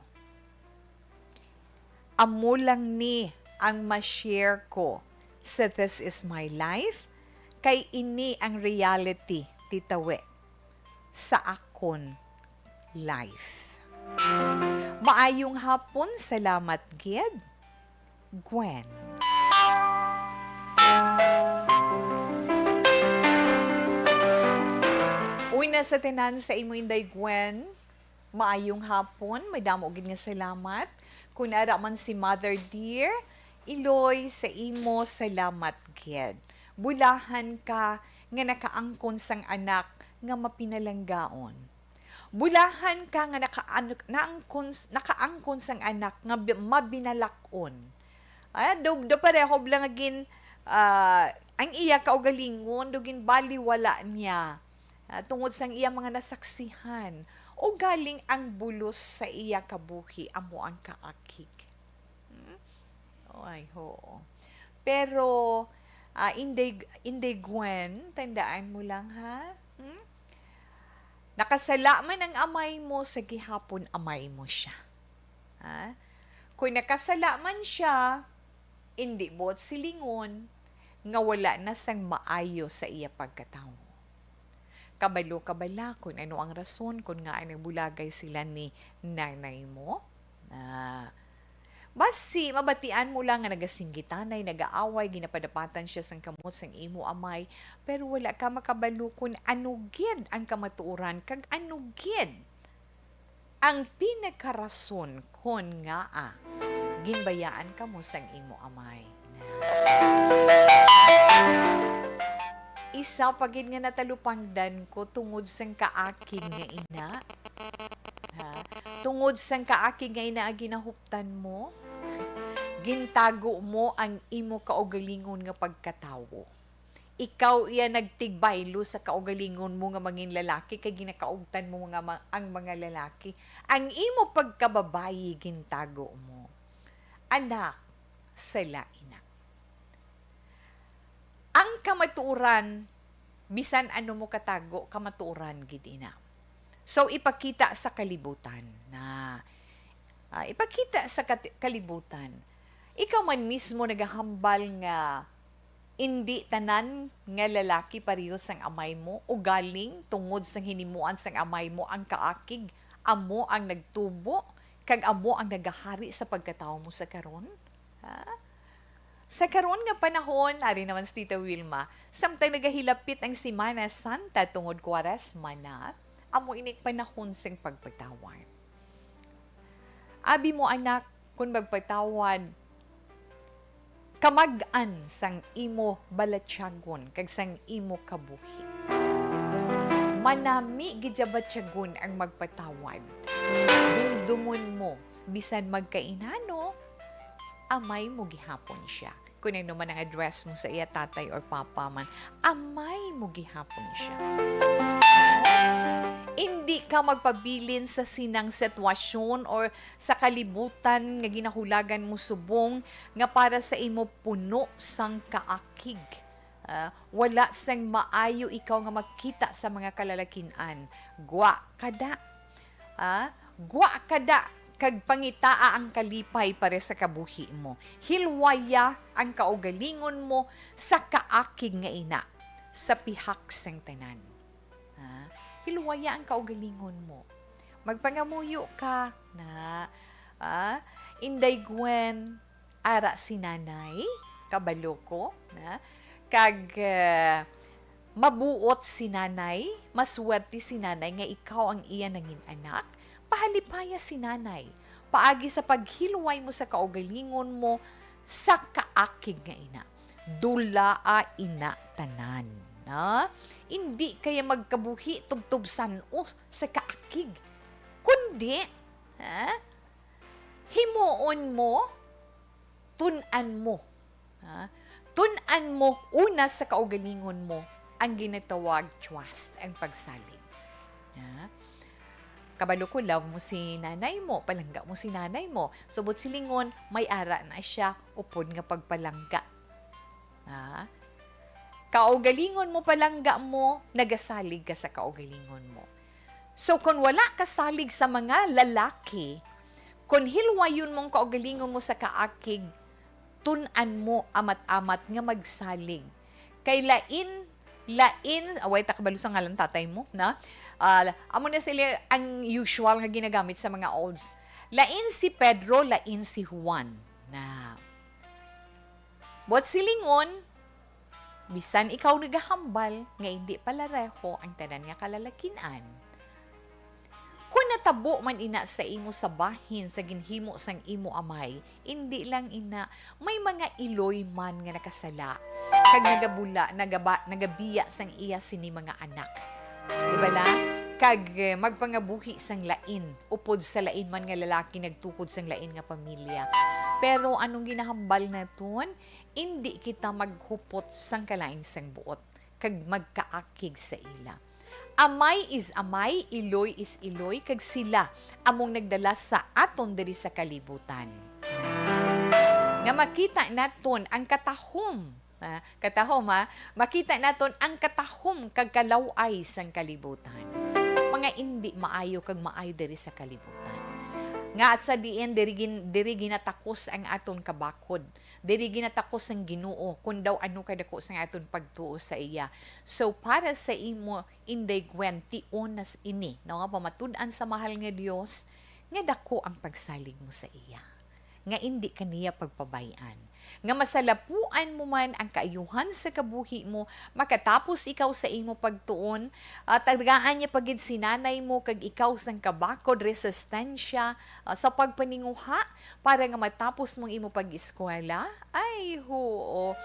Amo lang ni ang ma-share ko sa This Is My Life, kay ini ang reality, Tita We, sa akon life. Maayong hapon, salamat gid, Gwen. Una sa tanan, sa imo, Inday Gwen, maayong hapon, madamo gid nga salamat. Kun ara man si Mother Dear, Iloy, sa imo, salamat gid. Bulahan ka nga nakaangkon sang anak nga mapinalanggaon. Bulahan ka nga naka-, naangkon, nakaangkon sang anak nga bi-, mabinalak-on. Ah, do, do pareho lang nga gin, ah, ang iya kaugalingon, do ginbaliwala niya, ah, tungod sang iya mga nasaksihan. O galing ang bulos sa iya kabuhi, amo ang kaakig. Hmm? Ay, oo. Pero, ah, Inday, Inday Gwen, tandaan mo lang, ha? Hmm? Nakasala man ang amay mo, sa gihapon amay mo siya. Ha? Kung nakasala man siya, indi buot silingon nga wala na sang maayo sa iya pagkatawo. Kabalo ka bala kung ano ang rason kung ngaa nagbulagay sila ni nanay mo? Ah, basi mabatian mo lang nga nagasinggitanay, nagaaway, ginapadapatan siya sang kamot sang imo amay, pero wala ka makabalo kung ano gid ang kamatuoran kag ano gid ang pinakarason kon ngaa ginbayaan kamo sang imo amay. Isa pa gid nga natalupangdan ko tungod sang kaakig nga ina. Ha? Tungod sang kaakig nga ina ang ginahuptan mo, gintago mo ang imo kaugalingon nga pagkatawo. Ikaw iya nagtigbaylo sa kaugalingon mo nga mangin lalaki, kay ginakaugtan mo nga ma-, ang mga lalaki. Ang imo pagkababayi gintago mo. Anak, sala ina. Ang kamatuoran, bisan ano mo katago, kamatuoran gid ina. So, ipakita sa kalibutan na, ah, ipakita sa kat-, kalibutan. Ikaw man mismo nagahambal nga indi tanan nga lalaki pareho sang amay mo, ugaling tungod sang hinimuan sang amay mo ang kaakig, amo ang nagtubo, kag amo ang nagahari sa pagkatawo mo sa karon? Ha? Sa karon nga panahon, ari naman si Tita Wilma, samtang nagahilapit ang Semana Santa tungod Kwaresma na, amo ini panahon sing pagpatawad. Abi mo, anak, kun magpatawad, kamag-an sang imo balatyagon kag sang imo kabuhi. Manami gid sa batyagon ang magpatawad. Dumdumon mo, bisan magkainano, amay mo gihapon siya. Kung ano man ang address mo sa iya, tatay or papa man, amay mo gihapon siya. Indi ka magpabilin sa sinang sitwasyon or sa kalibutan nga ginahulagan mo subong nga para sa imo puno sang kaakig. Ah, wala sang maayo ikaw nga makita sa mga kalalakin-an. Gwa ka da. Ah, gwa ka da, kag pangitaa ang kalipay para sa kabuhi mo. Hilwaya ang kaugalingon mo sa kaakig nga ina, sa pihak sang tanan. Ah, hilwaya ang kaugalingon mo. Magpangamuyo ka na, ah, Inday Gwen, ara si Nanay, kabalo ko, na, kag, eh, mabuot si Nanay, maswerte si Nanay nga ikaw ang iya nangin anak, pahalipaya si Nanay, paagi sa paghilway mo sa kaugalingon mo sa kaakig nga ina. Dulaa ina tanan, na? Indi kaya magkabuhi tubtob san-o sa kaakig, kundi, ha? Himuon mo, tun-an mo. Ha? Tun-an mo una sa kaugalingon mo ang ginatawag trust, ang pagsalig. Ha? Kabalo ko, love mo si nanay mo, palangga mo si nanay mo. Subot silingon, may ara na siya upod nga pagpalangga. Ha? Kaugalingon mo, palangga mo, nagasalig ka sa kaugalingon mo. So, kung wala ka salig sa mga lalaki, kung hilwayon mong kaugalingon mo sa kaakig, tun-an mo amat-amat nga magsalig. Kay lain, lain, away, ta kabalo sa ngalan tatay mo, na? Ah, amo na sila ang usual nga ginagamit sa mga olds. Lain si Pedro, lain si Juan. Na. Buot silingon, bisan ikaw nagahambal nga indi palareho ang tanan nga kalalakin-an, kon natabo man ina sa imo sa bahin sa ginhimo sang imo amay, indi lang ina, may mga iloy man nga nakasala kag nagabula, nagaba-, nagabiya sang iya sini mga anak. Di bala? Kag, eh, magpangabuhi sang lain, upod sa lain man nga lalaki nagtukod sang lain nga pamilya. Pero anong ginahambal naton? Indi kita maghupot sang kalain sang buot, kag magkaakig sa ila. Amay is amay, iloy is iloy, kag sila among nagdala sa aton diri sa kalibutan. Nga makita naton ang katahom, ah, katahom, ha? Makita naton ang katahom kag kalaw-ay sang kalibutan. Mga indi maayo kag maayo diri sa kalibutan. Nga at sa diin, diri gin-, diri ginatakos ang aton kabakod. Diri ginatakos ang Ginoo, kung daw ano kadako sang aton pagtuo sa iya. So, para sa imo, Inday Gwen, tion na s-, ini, no, nga pamatud-an sa mahal nga Dios, nga dako ang pagsalig mo sa iya, nga indi ka niya pagpabay-an, nga masalapuan mo man ang kaayuhan sa kabuhi mo, makatapos ikaw sa imo pagtuon, ah, tagaan niya pa gid si nanay mo kag ikaw sang kabakod, resistensya, ah, sa pagpaninguha para nga matapos mong imo pag-eskwela. Ay, huo.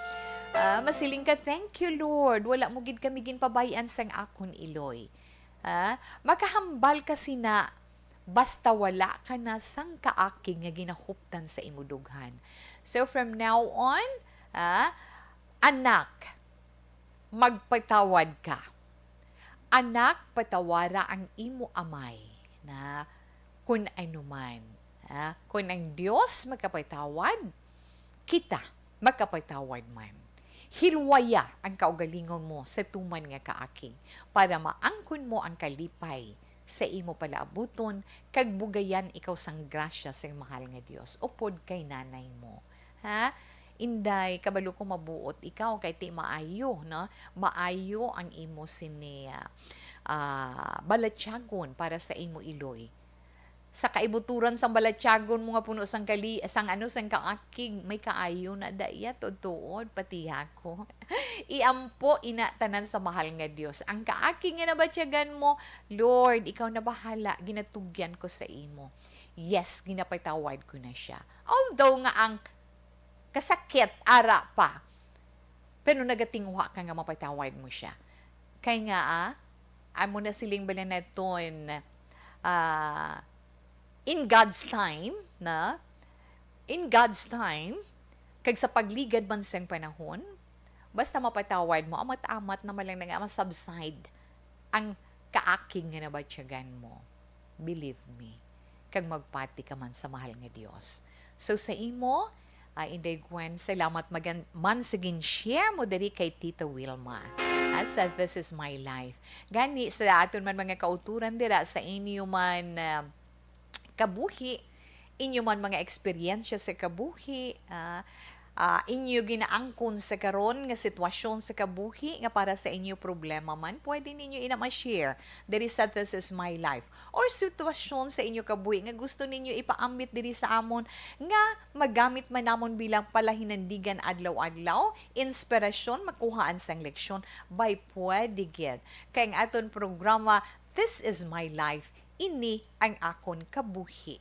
Ah, masiling ka, "Thank you, Lord. Wala mo gid kami ginpabay-an sang akon iloy." Ah, makahambal ka sina, basta wala ka na sang kaakig nga ginahuptan sa imo dughan. So, from now on, ah, anak, magpatawad ka. Anak, patawara ang imo amay na kun ano man. Ah, kun ang Dios magkapatawad, kita makapatawad man. Hilwaya ang kaugalingon mo sa tuman nga kaakig, para maangkon mo ang kalipay sa imo palaabuton, kag bugayan ikaw sang grasya sang mahal nga Dios upod kay nanay mo. Ha? Inday, kabalo ko mabuot ikaw kay ti maayo, no? Maayo ang imo sini, ah, ah, balatyagon para sa imo iloy. Sa kaibuturan sang balatyagon mo nga puno sang kali-, sang ano, sang kaakig, may kaayo na da iya, tuod-tuod, pati ako. Iampo ina tanan sa mahal nga Dios. Ang kaakig nga nabatyagan mo, Lord, ikaw na bahala, ginatugyan ko sa imo. Yes, ginapatawad ko na siya. Although nga ang kasakit ara pa, pero nagatinguha ka nga mapatawad mo siya. Kay nga, ah, amo na siling bala naton, ah, in God's time, na, in God's time, kag sa pagligad man sang panahon, basta mapatawad mo, amat-amat naman lang na nga masubside ang kaakig nga nabatyagan mo. Believe me. Kag magpati ka man sa mahal nga Dios. So, sa imo, ah, Inday Gwen, salamat magan-, man sa gin-share mo diri kay Tita Wilma. Ah, sa This Is My Life. Gani, sa aton man mga kauturan dira, sa inyo man, ah, kabuhi, inyo man mga eksperyensya sa kabuhi, ah, ah, inyo ginaangkon sa karon nga sitwasyon sa kabuhi nga para sa inyo problema man, pwede ninyo ina ma-share diri sa This Is My Life, or sitwasyon sa inyo kabuhi nga gusto ninyo ipaambit diri sa amon nga magamit man namon bilang palahinandigan adlaw-adlaw, inspirasyon, makuhaan sang leksyon, bay, pwede gid. Kay ang aton programa, This Is My Life, ini ang akon kabuhi.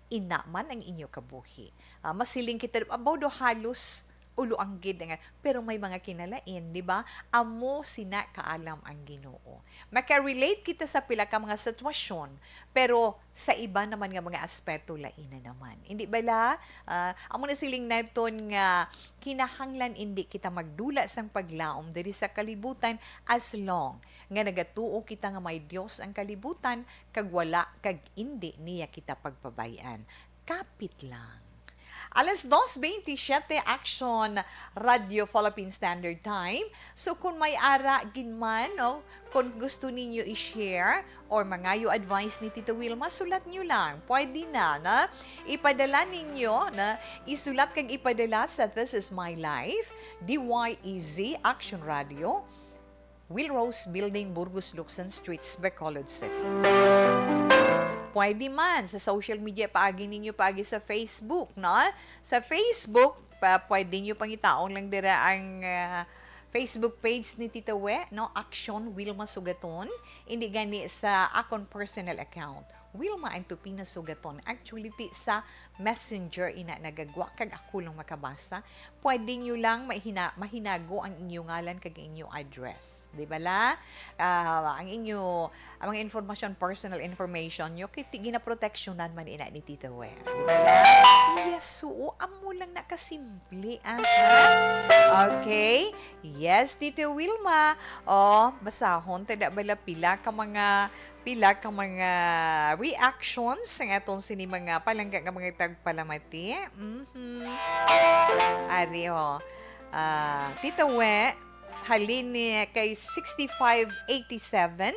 Ina man ang inyo kabuhi. Ah, masiling kita, abaw do halos ulo ang gid nga, pero may mga kinalain, di ba? Amo sina kaalam ang Ginoo. Makarelate kita sa pila ka mga sitwasyon, pero sa iba naman nga mga aspeto, lain na naman. Hindi bala? Ah, amo na siling naton nga kinahanglan indi kita magdula sang paglaom diri sa kalibutan as long nga nagatuo kita nga may Dios ang kalibutan, kag wala kag indi niya kita pagpabay-an. Kapit lang. Alas dos veintisiete, Action Radio Philippine Standard Time. So, kung may ara gid man, no, kung gusto ninyo i-share or mangayo advice ni Tita Wilma, sulat nyo lang. Pwede na, na ipadala ninyo, na isulat kag ipadala sa This Is My Life, D Y E Z, Action Radio, Will Rose Building, Burgos, Luksan Streets, Bacolod City. Pwede man sa social media, paagi ninyo, paagi sa Facebook, no? Sa Facebook, pa, pwede nyo pangitaon lang dira ang, ah, Facebook page ni Tita We, no? Action Wilma Sugaton. Hindi gani sa akon personal account, Wilma Antupina Sugaton. Actually, ti sa Messenger ina nagagwa, kag ako lang makabasa. Pwede nyo lang mahina-, mahinago ang inyo ngalan kag inyo address. Di ba la? Ah, ang inyo, ang mga informasyon, personal information nyo, kay ti-, ginaproteksyonan man ina ni Tita We. Di ba la? Yes, oo. Amo lang na kasimple, ah, ha? Okay. Yes, Tita Wilma. Oh, basahon ta da bala pila ka mga, pila ka mga reactions sa aton sini mga palangga nga mga tagpalamati. Mhm. Ari, oh. Ah, Tita We, halin ni kay sixty-five eighty-seven.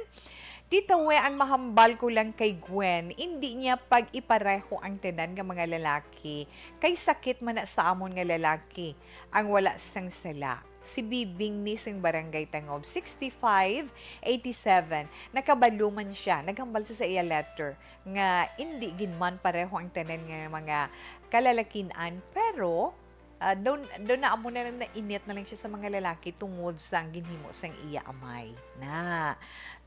Tita We, ang mahambal ko lang kay Gwen, indi niya pag-ipareho ang tanan nga mga lalaki, kay sakit man na sa amon nga lalaki ang wala sang sala. Si Bibing ni sing Barangay Tangob, sixty-five eighty-seven, nakabalo man siya, naghambal sa, sa iya letter nga indi gid man pareho ang tanan nga mga kalalakin-an, pero Ah, daw, daw na amo na lang, nainit na lang siya sa mga lalaki tungod sa ang ginhimo sang iya amay. Na.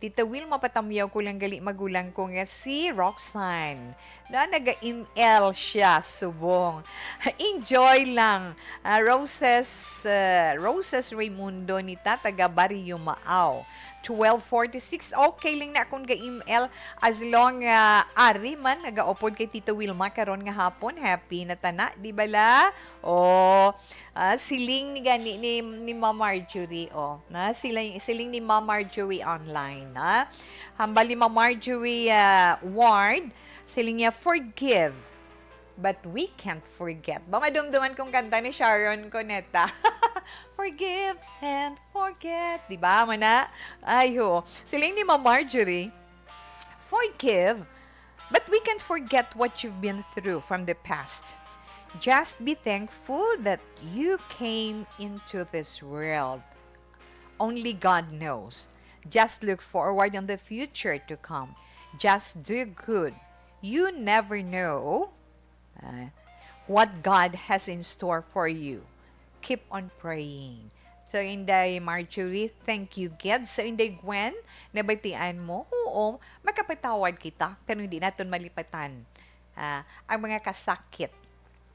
Tita Will, mapatamyaw ko lang gali magulang ko nga si Roxanne. Na, naga-M L siya, subong. Enjoy lang. Ah, Roses, ah, Roses Raimundo ni ta, taga Barrio Maaw. Twelve forty-six, okay lang na akong ga-M L as long, ah, ari man, nagaupod kay Tita Wilma karon nga hapon. Happy na tana, di ba la? Oh, ah, siling ni gani ni, ni Ma'am Marjorie, oh. Na, siling, siling ni Ma'am Marjorie online, na. Hambal ni Ma'am Marjorie, ah, Ward, siling niya, "Forgive, but we can't forget." Ba, madumduman kong kanta ni Sharon Cuneta. "Forgive and forget." Di ba, mana? Ay, ho. Siling ni Ma'am Marjorie, "Forgive, but we can't forget what you've been through from the past. Just be thankful that you came into this world. Only God knows. Just look forward on the future to come. Just do good. You never know, uh, what God has in store for you. Keep on praying." So, Inday Marjorie, thank you gid. So, Inday Gwen, nabatian mo? Oo, makapatawad kita, pero hindi naton malipatan, ah, ang mga kasakit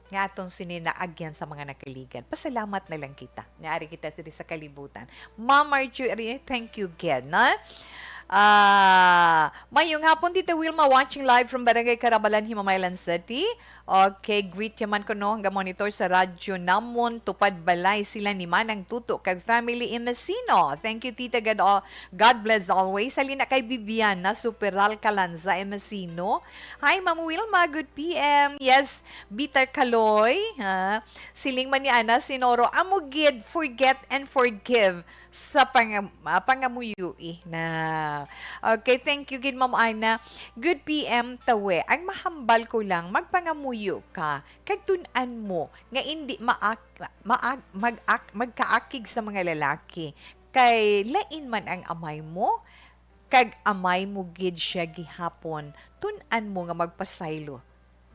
nga aton sini naagyan sa mga nakaligad. Pasalamat na lang kita nga ari kita diri sa kalibutan. Ma'am Marjorie, thank you gid, na? Ah, mayong hapon, Tita Wilma, watching live from Barangay Carabalan, Himamaylan City. Okay, greet yaman ko, no, nga monitor sa radyo namon, Tupad Balay, sila ni Manang Tuto kag family Imasino. Thank you, Tita. God, al-, God bless always. Halin na kay Bibiana Superal Calanza, Imasino. Hi, Ma'am Wilma. Good P M. Yes, Bitar Kaloy. Ha? Siling man ni Ana Sinoro, amo gid, forget and forgive sa pangam-, ah, pangamuyo, eh, na. Okay, thank you gid, Ma'am Ana. Good P M, Tawe. Ang mahambal ko lang, magpangamuyo ka, kag tun-an mo nga indi maak-, maak-, mag-ak-, magkaakig sa mga lalaki. Kay lain man ang amay mo, kag amay mo gid siya gihapon, tun-an mo nga magpasaylo.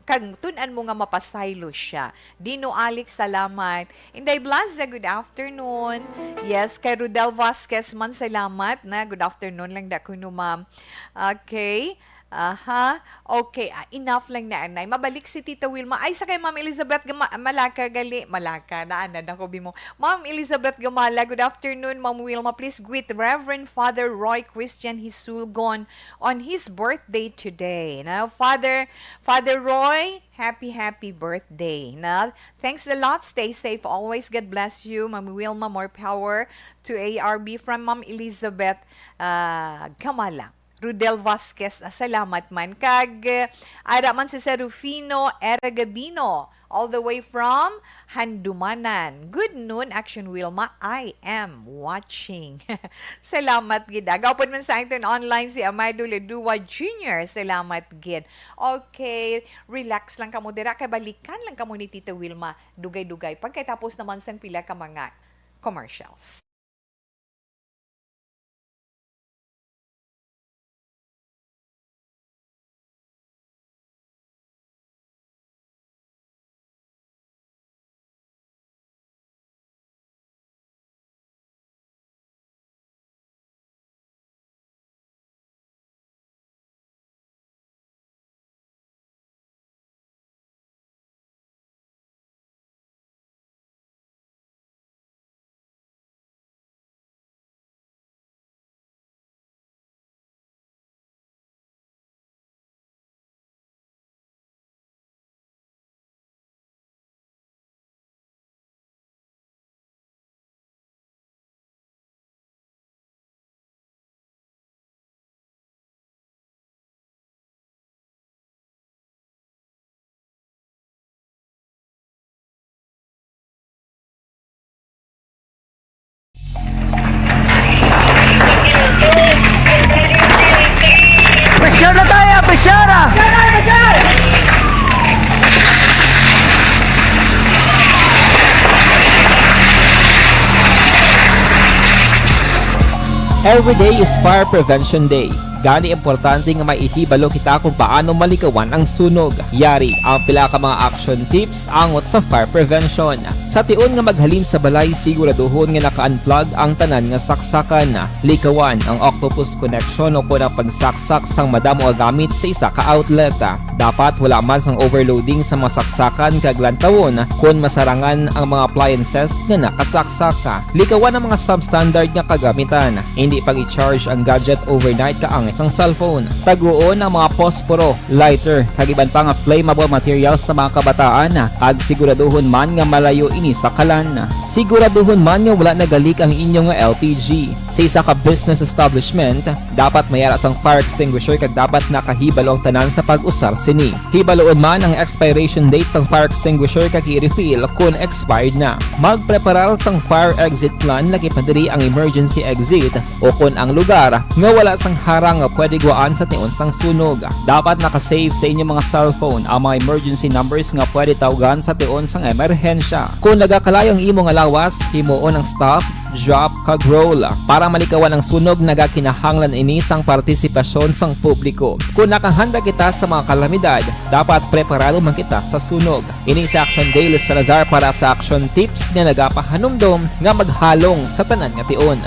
Kag tun-an mo nga mapasaylo siya. Dino Alex, salamat. Inday Blaza, good afternoon. Yes, kay Rodel Vasquez man, salamat na. Good afternoon lang da kuno, ma'am. Okay. Aha. Okay, ah, enough lang na, anay. Mabalik si Tita Wilma. Ay, sa kay Ma'am Elizabeth Gama-, Malaka gali. Malaka, naanad ako, bimo. Ma'am Elizabeth Gamala, good afternoon, Ma'am Wilma. Please greet Reverend Father Roy Christian Hisulgon on his birthday today. Now, Father, Father Roy, happy, happy birthday. Now, thanks a lot. Stay safe always. God bless you, Ma'am Wilma. More power to A R B from Ma'am Elizabeth, ah, Gamala. Rudel Vasquez, ah, salamat man. Kag, eh, ara man si Serufino Eragabino, all the way from Handumanan. Good noon, Action Wilma. I am watching. Salamat gid, ah. Gawpod man sa aton online si Amado Ledua Junior. Salamat gid. Okay, relax lang kamo dira, kay balikan lang kamo ni Tita Wilma dugay-dugay pagkatapos naman sang pila ka mga commercials. Every day is Fire Prevention Day. Gani, importante nga maihibalo kita kung paano malikawan ang sunog. Yari ang pila ka mga action tips angot sa fire prevention. Sa tion nga maghalin sa balay, siguraduhon nga naka-unplug ang tanan nga saksakan. Likawan ang octopus connection o kon ang pagsaksak sang madamo nga gamit sa isa ka outlet. Dapat wala man sang overloading sa mga saksakan kag lantawon kon masarangan ang mga appliances nga nakasaksak. Likawan ang mga substandard nga kagamitan. Hindi pag-i-charge ang gadget overnight kaangay sang cellphone. Taguon ang mga posporo, lighter, kag iban pa nga flammable materials sa mga kabataan, kag siguraduhon man nga malayo ini sa kalan. Siguraduhon man nga wala nagalik ang inyo nga L P G. Sa isa ka business establishment, dapat may ara sang fire extinguisher kag dapat nakahibalo ang tanan sa pag-usar sini. Hibaluon man ang expiration date sang fire extinguisher kag i-refill kon expired na. Magpreparar sang fire exit plan, lakip na diri ang emergency exit, o kon ang lugar nga wala sang harang nga pwede guwaan sa tion sang sunog. Dapat naka-save sa inyo mga cellphone ang mga emergency numbers nga pwede tawgan sa tion sang emerhensya. Kon nagakalayo ang imo nga lawas, himuon ang stop, drop, kag roll. Para malikawan ang sunog, nagakinahanglan ini sang partisipasyon sang publiko. Kon nakahanda kita sa mga kalamidad, dapat preparado man kita sa sunog. Ini si Action Dale Salazar para sa Action Tips nga nagapahanumdom nga maghalong sa tanan nga tion.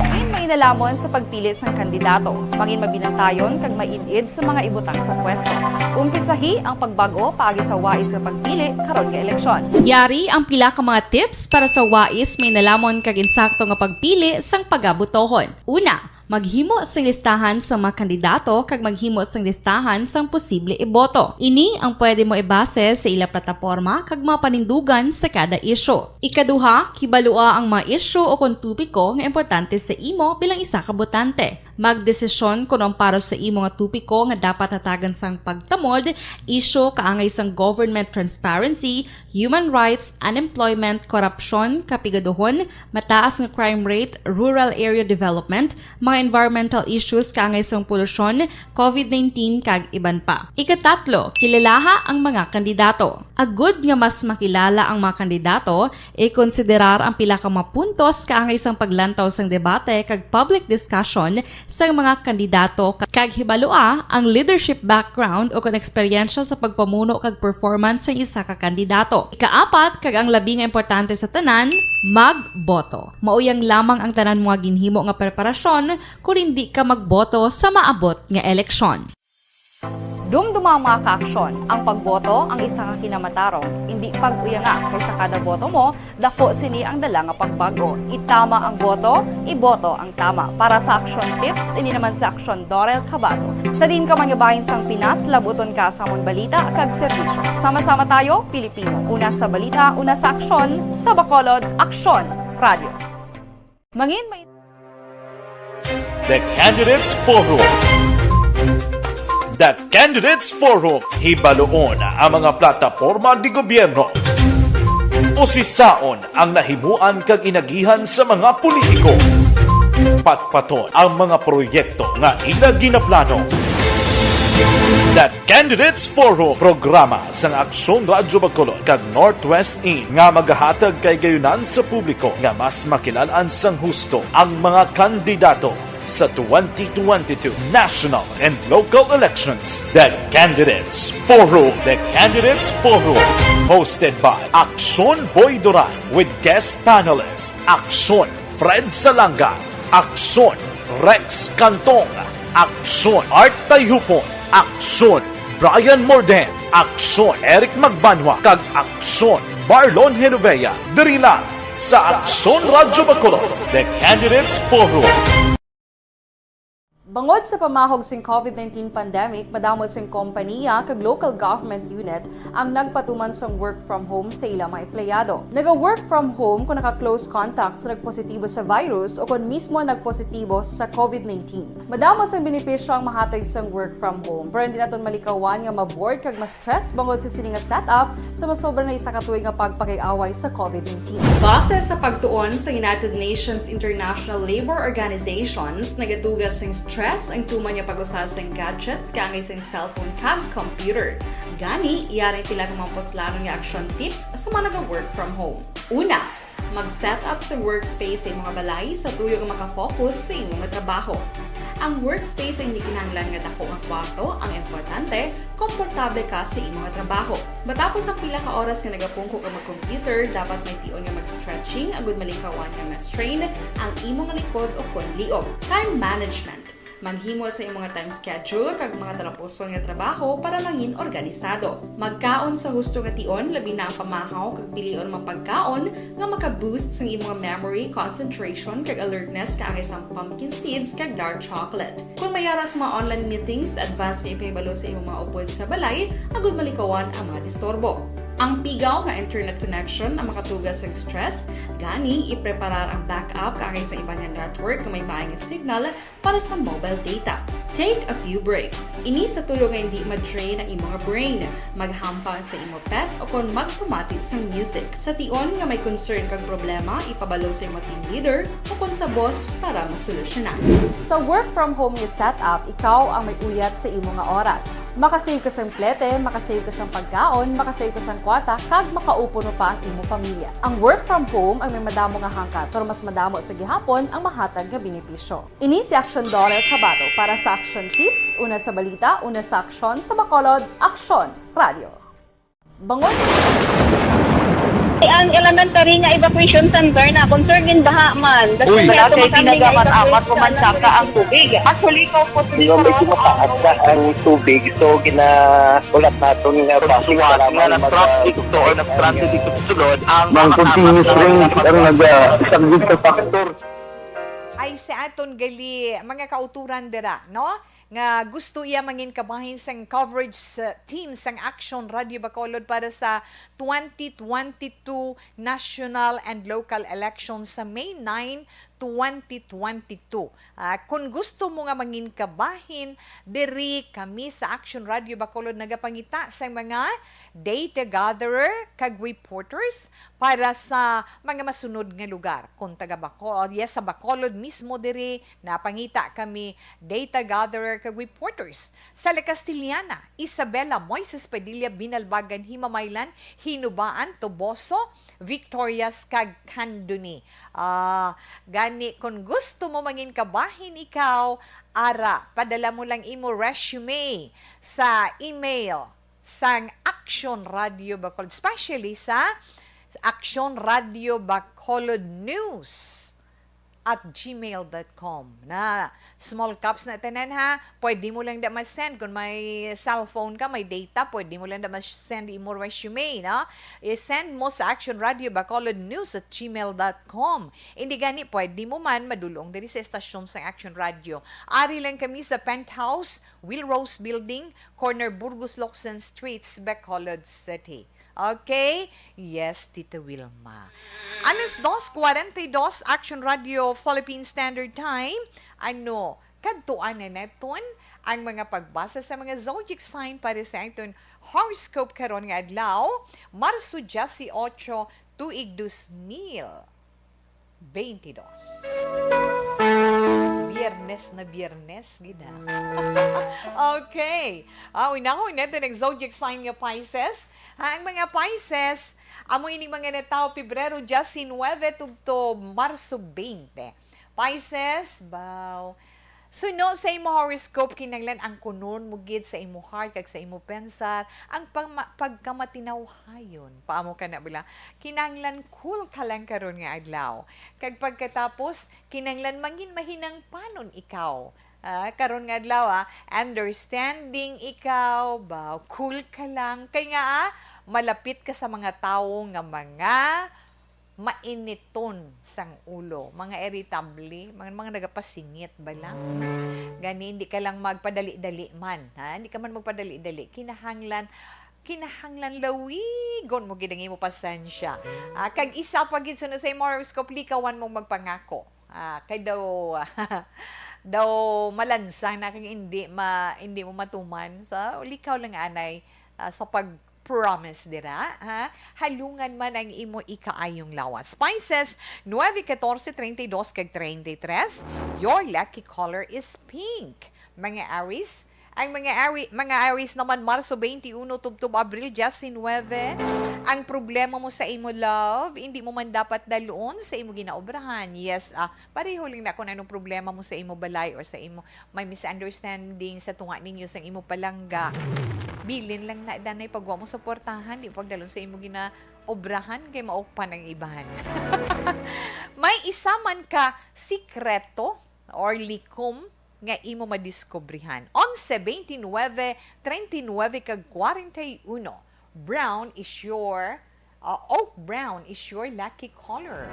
Mangin mainalhamon sa pagpili sang kandidato. Mangin mabinantayon kag maid-id sa mga ibutang sa pwesto. Umpisahi ang pagbag-o paagi sa wais nga pagpili karon nga eleksyon. Yari ang pila ka mga tips para sa wais, mainalhamon kag insakto nga pagpili sang pagabotohon. Una, maghimo sing listahan sa mga kandidato kag maghimo sing listahan sang posible iboto. Ini ang pwede mo ibase sa ila plataporma kag mga panindugan sa kada isyu. Ikaduha, kibalua ang mga isyu o kon topiko nga importante sa imo bilang isa ka botante. Magdesisyon kon ang para sa imo nga topiko nga dapat hatagan sang pagtamod, isyu kaangay sang government transparency, human rights, unemployment, korupsyon, kapigaduhon, mataas nga crime rate, rural area development, mga environmental issues kaangay sang polusyon, covid nineteen, kag iban pa. Ikatatlo, kilalaha ang mga kandidato. Agud nga mas makilala ang mga kandidato, ikonsiderar ang pila ka mga puntos kaangay sang paglantaw sang debate kag public discussion sang mga kandidato, kag hibalua ang leadership background o kon eksperyensya sa pagpamuno kag performance sang isa ka kandidato. Ikaapat, kag ang labi nga importante sa tanan, magboto. Mao yang lamang ang tanan mo nga ginhimo nga preparasyon kon indi ka magboto sa maabot nga eleksyon. Dumduma, mga kaaksyon, ang pagboto ang isa ka kinamatarong, indi pag-uyanga, kay sa kada boto mo, dako sini ang dala nga pagbag-o. Itama ang boto, iboto ang tama. Para sa Action Tips, ini naman si Action Dorel Cabato. Sa diin ka man nga bahin sang Pinas, labuton ka sa amon balita kag serbisyo. Sama-sama tayo, Pilipino. Una sa balita, una sa aksyon, sa Bacolod, Aksyon Radio. Mangin may The Candidates Forum. The Candidates Forum. Hibaluon ang mga plataporma di gobyerno. Usisaon ang nahimuan kag inagihan sa mga politiko. Patpaton ang mga proyekto nga ila ginaplano. The Candidates Forum, programa sang Aksyon Radyo Bacolod kag Northwest In nga magahatag kahigayonan sa publiko nga mas makilal-an sang husto ang mga kandidato sa twenty twenty-two national and local elections. The Candidates Forum. The Candidates Forum, hosted by Aksyon Boy Duran with guest panelist Aksyon Fred Salanga, Aksyon Rex Cantong, Aksyon Art Tayhupon, Aksyon Brian Morden, Aksyon Eric Magbanwa, kag Aksyon Marlon Genovea. Diri lang sa Aksyon Radyo Bacolod, The Candidates Forum. Bangod sa pamahog sing covid nineteen pandemic, madamo sing kompaniya kag local government unit ang nagpatuman sang work from home sa ila mga empleyado. Naga-work from home kon naka-close contact sa nagpositibo sa virus o kon mismo nagpositibo sa covid nineteen. Madamo sang benepisyo ang mahatag sang work from home, pero hindi naton malikawan nga ma-bored kag ma-stress bangod sa sini nga setup sa masobra na isa ka tuig nga pagpakig-away sa covid nineteen. Base sa pagtuon sa United Nations International Labour Organizations, nagadugas sing stress ang tuman nga pag-usa sing gadgets kaangay sing cellphone kag computer. Gani, yari ang pila ka mga puslanon nga action tips sa mga naga-work from home. Una, Mag-set up sa workspace sa imong balay sa tuyo nga makafocus sa imong trabaho. Ang workspace ay hindi kinahanglan nga dako nga kwarto, ang importante, komportable ka sa imong trabaho. Matapos ang pila ka oras nga nagapungko ka mag-computer, dapat may tion nga mag-stretching agud malikawan nga ma-strain ang imong likod o kon liog. Time management. Maghimo sa imong time schedule kag mga talapuson nga trabaho para mangin organisado. Magkaon sa husto nga tion, labi na ang pamahaw kag pilion mga pagkaon nga maka-boost sang imong memory, concentration, kag alertness kaangay sang pumpkin seeds kag dark chocolate. Kung may ara sa mga online meetings, advance nga ipahibalo sa imong mga upod sa balay agud malikawan ang mga disturbo. Ang pigaw nga internet connection ang makatuga sang stress, gani ipreparar ang backup kaangay sa iban nga network nga may maay nga signal para sa mobile data. Take a few breaks. Ini sa tuyo nga hindi ma-drain ang imo nga brain. Maghampang sa imo pet o kon magpamati sang music. Sa tion nga may concern kag problema, ipabalo sa imo team leader o kon sa boss para masolusyonan. Sa work from home nga setup, ikaw ang may uyat sa imo nga oras. Makasave ka sang plete, makasave ka sang pagkaon, makasave ka sang kwarta, kag makaupo pa ang imo pamilya. Ang work from home ang may madamo nga hangkat, pero mas madamo sa gihapon ang mahatag nga benepisyo. Ini si Action Dollar Kabato para sa Action Tips, una sa balita, una sa aksyon, sa Bacolod, Aksyon Radio. Bangon! Ang elementary nga evacuation center na concern in baha man. Uy! Wala kay tinaga man, amat ko man saka ang tubig. Actually, ko po. Di ba, medyo mataas na ang tubig, so ginahulat naton nga bus nga na-stranded dito or na-stranded dito sa sulod ang mga continuous rain ang naga-, isang gid ka factor. Ay, sa aton gali, mga kauturan dira, no? Nga gusto iya mangin kabahin sang coverage sa team sang Action Radio Bacolod para sa twenty twenty-two national and local elections sa May nine, twenty twenty-two. Ah, kung gusto mo nga mangin kabahin, diri kami sa Action Radio Bacolod nagapangita sa mga data gatherer kag reporters para sa mga masunod nga lugar. Kung taga Baco-, yes, sa Bacolod mismo diri, napangita kami data gatherer kag reporters. Sa La Castellana, Isabela, Moises Padilla, Binalbagan, Himamaylan, Hinubaan, Toboso, Victorias, kag Candoni. Ah, gani, kung gusto mo mangin kabahin ikaw, ara, padala mo lang imo resume sa email sang Action Radio Bacolod, especially sa Action Radio Bacolod News at gmail dot com. Na, small caps na tanan, ha. Pwede mo lang da ma-send. Kung may cellphone ka, may data, pwede mo lang da ma-send imo resume, no? I-send mo sa Action Radio Bacolod News at gmail dot com. Hindi gani, pwede mo man madulong diri sa estasyon sa Action Radio. Ari lang kami sa Penthouse, Will Rose Building, corner Burgos Locsin Streets, Bacolod City. Okay? Yes, Tita Wilma. Alas dos cuarenta y dos, Action Radio Philippine Standard Time. Ano, kadtuan na naton ang mga pagbasa sa mga zodiac sign para sa aton horoscope karon nga adlaw, Marso diyesyocho, tuig dos mil. Twenty-two. Biyernes na Biyernes, gid, ha? Okay. Ah, unahon naton ang zodiac sign nga Pisces. Ha, ang mga Pisces, amo ini mga natawo Pebrero diyesinuebe tubtob Marso twenty. Pisces, baw, suno sa imo horoscope, kinahanglan angkunon mo gid sa imo heart kag sa imo pensar ang pagma-, pagkamatinawhayon. Paamo ka na bala? Kinahanglan cool ka lang karon nga adlaw. Kag pagkatapos, kinahanglan mangin mahinangpanon ikaw. Ah, karon nga adlaw, ah, understanding ikaw, ba, cool ka lang. Kay nga, ah, malapit ka sa mga tawo nga mga mainiton sang ulo, mga irritable, mga, mga nagapasingit bala. Gani, hindi ka lang magpadali-dali man, ha? Hindi ka man magpadali-dali. Kinahanglan, kinahanglan lawigon mo gid ang imo pasensya. Ah, kag isa pa gid, suno sa imo horoscope, likawan mong magpangako. Ah, kay daw, daw malansang na kag hindi ma-, hindi mo matuman. So, likaw lang anay, ah, sa pag-promise dira, ha? Halungan man ang imo ikaayong lawas. Pisces, nuebe, katorse, treinta y dos, kag treinta y tres. Your lucky color is pink. Mga Aries, Ang mga Ari-, mga Aries naman, Marso twenty-one tubtob Abril diecinuebe. Ang problema mo sa imo love, hindi mo man dapat dalon sa imo ginaobrahan. Yes, ah, pareho lang na kung anong problema mo sa imo balay or sa imo may misunderstanding sa tunga ninyo sa imo palangga. Bilin lang na danay pagwa mo suportahan, di pagdalon sa imo ginaobrahan kay maukpan ang ibahan. May isa man ka sikreto or likom nga imo madiskubrihan. Onse, twenty-nine, treinta y nueve kag kwarenta y uno. Brown is your, uh, oak brown is your lucky color.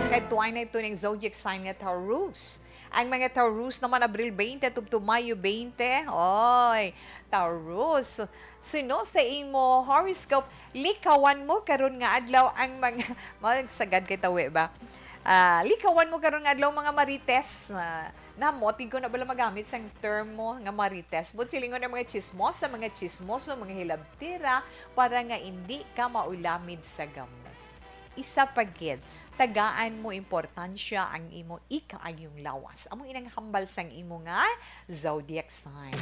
Kay tuway na ito ng zodiac sign nga Taurus. Ang mga Taurus naman, Abril twenty tubtob Mayo twenty. Oy, Taurus. Suno sa imo horoscope, likawan mo karon nga adlaw ang mga, magsagad kay tawi ba? Ah, likawan mo karon nga adlaw mga marites. Ah, namotig ko na bala magamit sang term mo nga marites. But silingon ang mga chismosa, mga chismoso, mga hilabtira, para nga indi ka maulamid sa gamo. Isa pa gid, tagaan mo importansya ang imo ikaayong lawas. Amo inang hambal sang imo nga zodiac sign.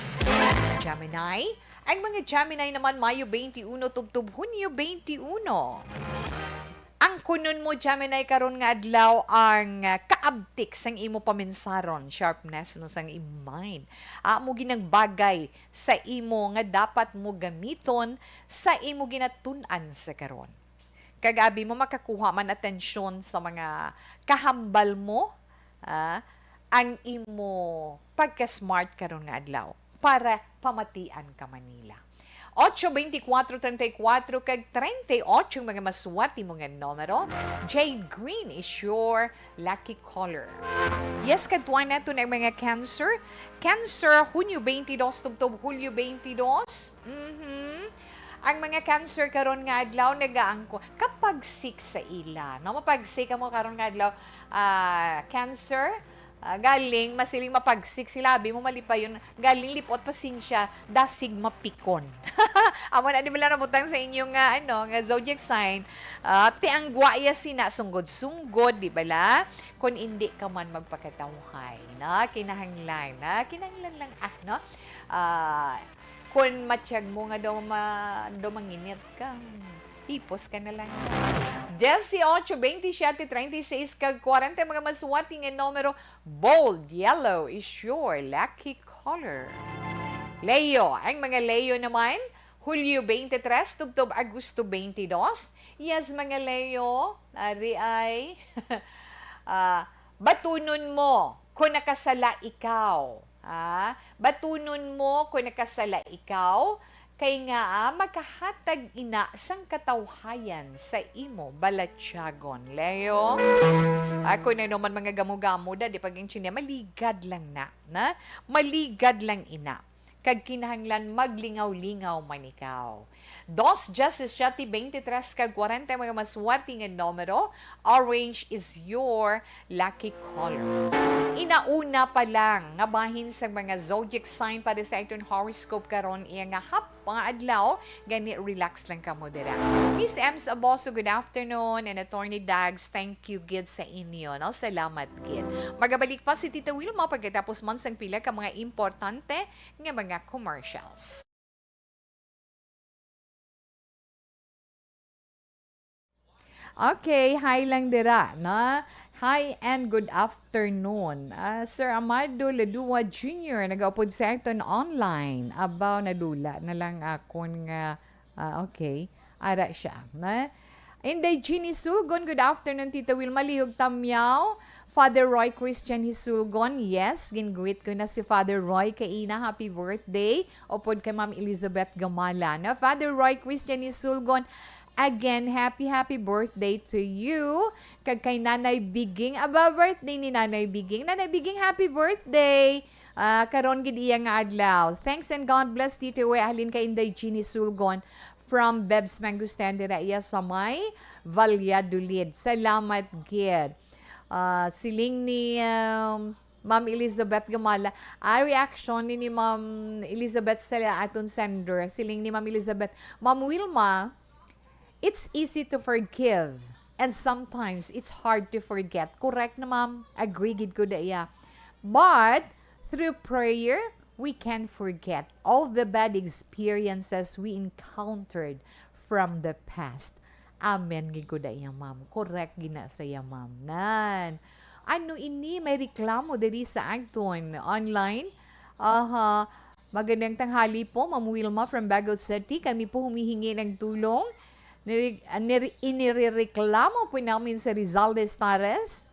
Gemini, ang mga Gemini naman, Mayo twenty-one tubtob Hunyo twenty-one. Ang kunon mo, Gemini, karon nga adlaw ang, ah, kaabtik sang imo paminsaron, sharpness no sang imo mind. Amo ginagbagay sa imo nga dapat mo gamiton sa imo ginatun-an sa karon. Kag abi mo makakuha man atensyon sa mga kahambal mo, ah, ang imo pagka-smart karon nga adlaw para pamatian ka Manila. Ocho, twenty-four, treinta y cuatro kag treinta y ocho ang mga maswati mo nga numero. Jade green is your lucky color. Yes, kadtuan nato na ang mga Cancer. Cancer, Hunyo twenty-dos tubtob Hulyo twenty-dos. Mhm. Ang mga Cancer karon nga adlaw nagaangko kapagsik sa ila. No, mapagsik mo karon nga adlaw, ah, Cancer. Ah, galing, masiling mapagsik sila. Abi mo malipayon, galing lipot, pasensya, dasig mapikon. Amo na di man lang nabutang sa inyo nga, ano, nga zodiac sign. Ah, ti ang gwaya sina, sunggod-sunggod, di bala? Kung indi ka man magpakatawhay, na kinahanglan, na kinahanglan lang, ah, no? Ah, kung matyag mo nga daw ma-, daw manginit ka, hmm, hipos ka na lang. Dieciocho, veintisiete, treinta y seis, kag kwarenta, mga maswati nga numero, bold yellow is your lucky color. Leo, ang mga Leo naman, Hulyo twenty-three tubtob Agosto twenty-dos. Yes, mga Leo, ari ay, ah, batunon mo kung nakasala ikaw. Ah, batunon mo kung nakasala ikaw, kay nga, ah, makahatag ina sang katawhayan sa imo balatyagon. Leo, ah, kung ano man mga gamo-gamo, da, di pag-intindihan, maligad lang na, na? Maligad lang ina. Kag kinahanglan maglingaw-lingaw man ikaw. Dos, diecisiete, veintitrés, kag kwarenta, mga maswerte nga numero. Orange is your lucky color. Inauna pa lang nga bahin sang mga zodiac sign para sa aton horoscope karon, iya nga hap-, mga adlaw, gani relax lang kamo dira. Miss Ems Aboso, good afternoon, and Attorney Dags, thank you gid sa inyo, no? Salamat gid. Magabalik pa si Tita Wilma pagkatapos man sang pila ka mga importante nga mga commercials. Okay, hi lang dira, na? Hi and good afternoon. Ah, Sir Amado Ladua Junior, nagaupod sa aton online. Abaw, nadula na lang akon nga, ah, okay. Ara siya, na? Inday Jeannie Sulgon, good afternoon, Tita Wilma. Lihog Tamyaw, Father Roy Christian Hisulgon, yes, gin-greet ko na si Father Roy kaina, happy birthday. Upod kay Ma'am Elizabeth Gamala, na? Father Roy Christian Hisulgon, again, happy, happy birthday to you. Kag kay Nanay Biging, aba, birthday ni Nanay Biging. Nanay Biging, happy birthday! Ah, karon gid iya nga adlaw. Thanks and God bless, Tito Uwe. Halin kay Inday Jeannie Sulgon from Bebs Mangustan dira iya sa may Valladolid. Salamat gid. Ah, siling ni, um, Ma'am Elizabeth Gamala. Ah, reaction ni, ni Ma'am Elizabeth sa aton sender. Siling ni Ma'am Elizabeth, "Ma'am Wilma, it's easy to forgive. And sometimes, it's hard to forget." Correct na, ma'am. Agree gid ko da iya. But, through prayer, We can't forget all the bad experiences we encountered from the past. Amen gid ko da iya, ma'am. Correct gid na sa iya, ma'am. Nan. Ano ini? May reklamo diri sa aton online. Aha. Magandang tanghali po, Ma'am Wilma from Bago City. Kami po humihingi ng tulong. Nire-, ah, nire-, inirereklamo po namin si Rizal de Estares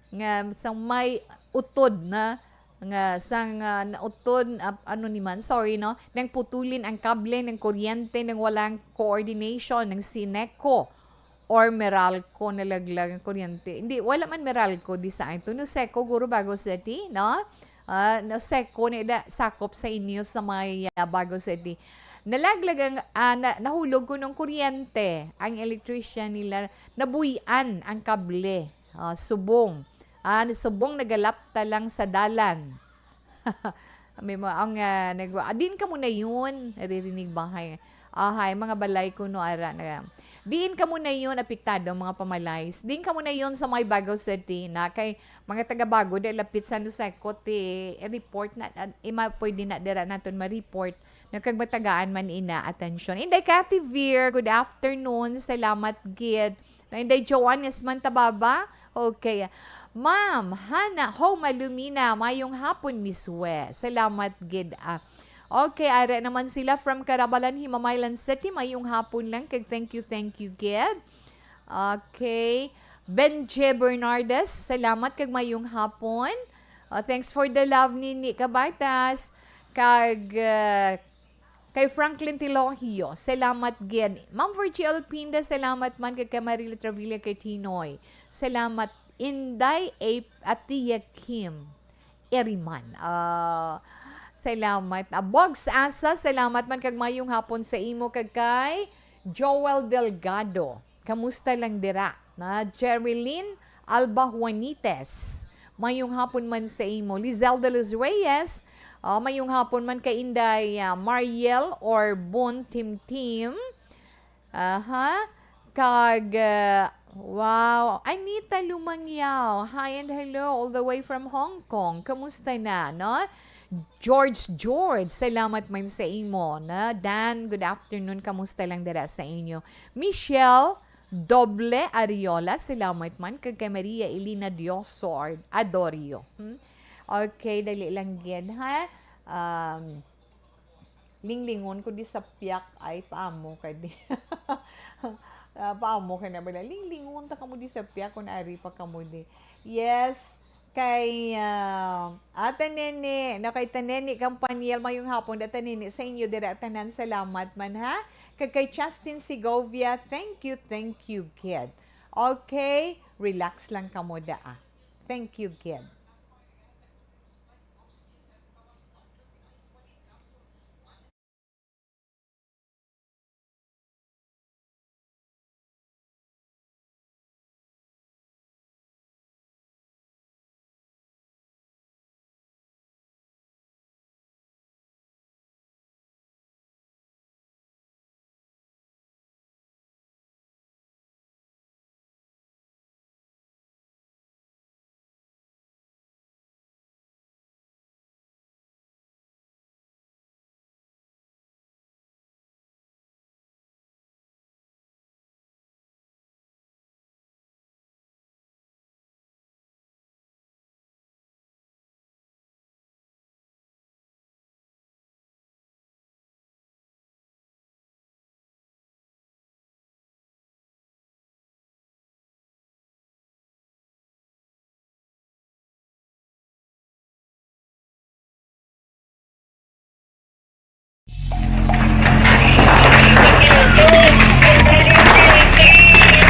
nga sa may utod na, nga sang, ah, nautod, ah, ano ni man, sorry, no, nang putulin ang kable ng kuryente nang walang coordination ng Sineco or Meralco, nalaglag ang kuryente. Hindi, wala man Meralco di sa ato. No, Seco, guro, Bago City, no? Ah, no, Seco na ida, sakop sa inyo sa may, ah, Bago City. Nalaglag ang, ah, na-, nahulog ko ng kuryente ang electrician nila. Nabuy-an ang kable. Ah, subong. Ah, subong nagalapta lang sa dalan. May mga, ang, ah, nagwa-, ah, din ka mo na yun, naririnig ba kay, ah, hay, mga balay ko no ara na. Diin ka mo na yun, apektado, mga pamalays. Diin ka mo na yun sa may Bago City na kay mga taga-Bago, di lapit sa Nuseco, ti, report na, ah, ima, pwede na dira naton ma-report na kag matagaan man ina atensyon. Inday Cathy Veer, good afternoon. Salamat gid. Na Inday Joannes man ta, baba? Okay. Ma'am Hana Homa Lumina, mayong hapon, Miss We. Salamat gid, ah. Okay, ara naman sila from Carabalan, Himamaylan City. Mayong hapon lang, kag thank you, thank you gid. Okay. Benje Bernardes, salamat kag mayong hapon. Uh, thanks for the love, Nini Kabaytas. Kag, uh, kay Franklin Tilogio, salamat gid. Ma'am Virgie Alpinda, salamat man kay, kay Marila Travilla, kay Tinoy. Salamat, Inday, A-, Atiya Kim Eriman. Ah, salamat. Ah, Bogs Asa, salamat man kag mayong hapon sa imo kag kay Joel Delgado. Kamusta lang dira? Na Jerilyn Alba Juanites. Mayong hapon man sa imo. Lizelle de los Reyes, ah, mayong hapon man kay Inday, ah, Mariel or Bon Tim Tim. Aha. Kag, ah, wow. Anita Lumangyaw. Hi and hello all the way from Hong Kong. Kamusta na, no? George George, salamat man sa imo, na. Dan, good afternoon. Kamusta lang dira sa inyo? Michelle Doble Ariola, salamat man. Kag kay Maria Elena Dioso Ar-, Adorio. Hmm? Okay, dali lang gid, ha? Um, linglingon ko di sa piyak, ay, paamo ka di. Ah, paamo ka na bala. Linglingon ta kamo di sa piyak kung ari pa kamo di. Yes, kay, ah, Ate Nene, na kay Ate Nene Campaniel, mayong hapon, Ate Nene, sa inyo dira tanan, salamat man, ha? Kag kay Justin Segovia, thank you, thank you, gid. Okay, relax lang kamo da, ah. Thank you, gid.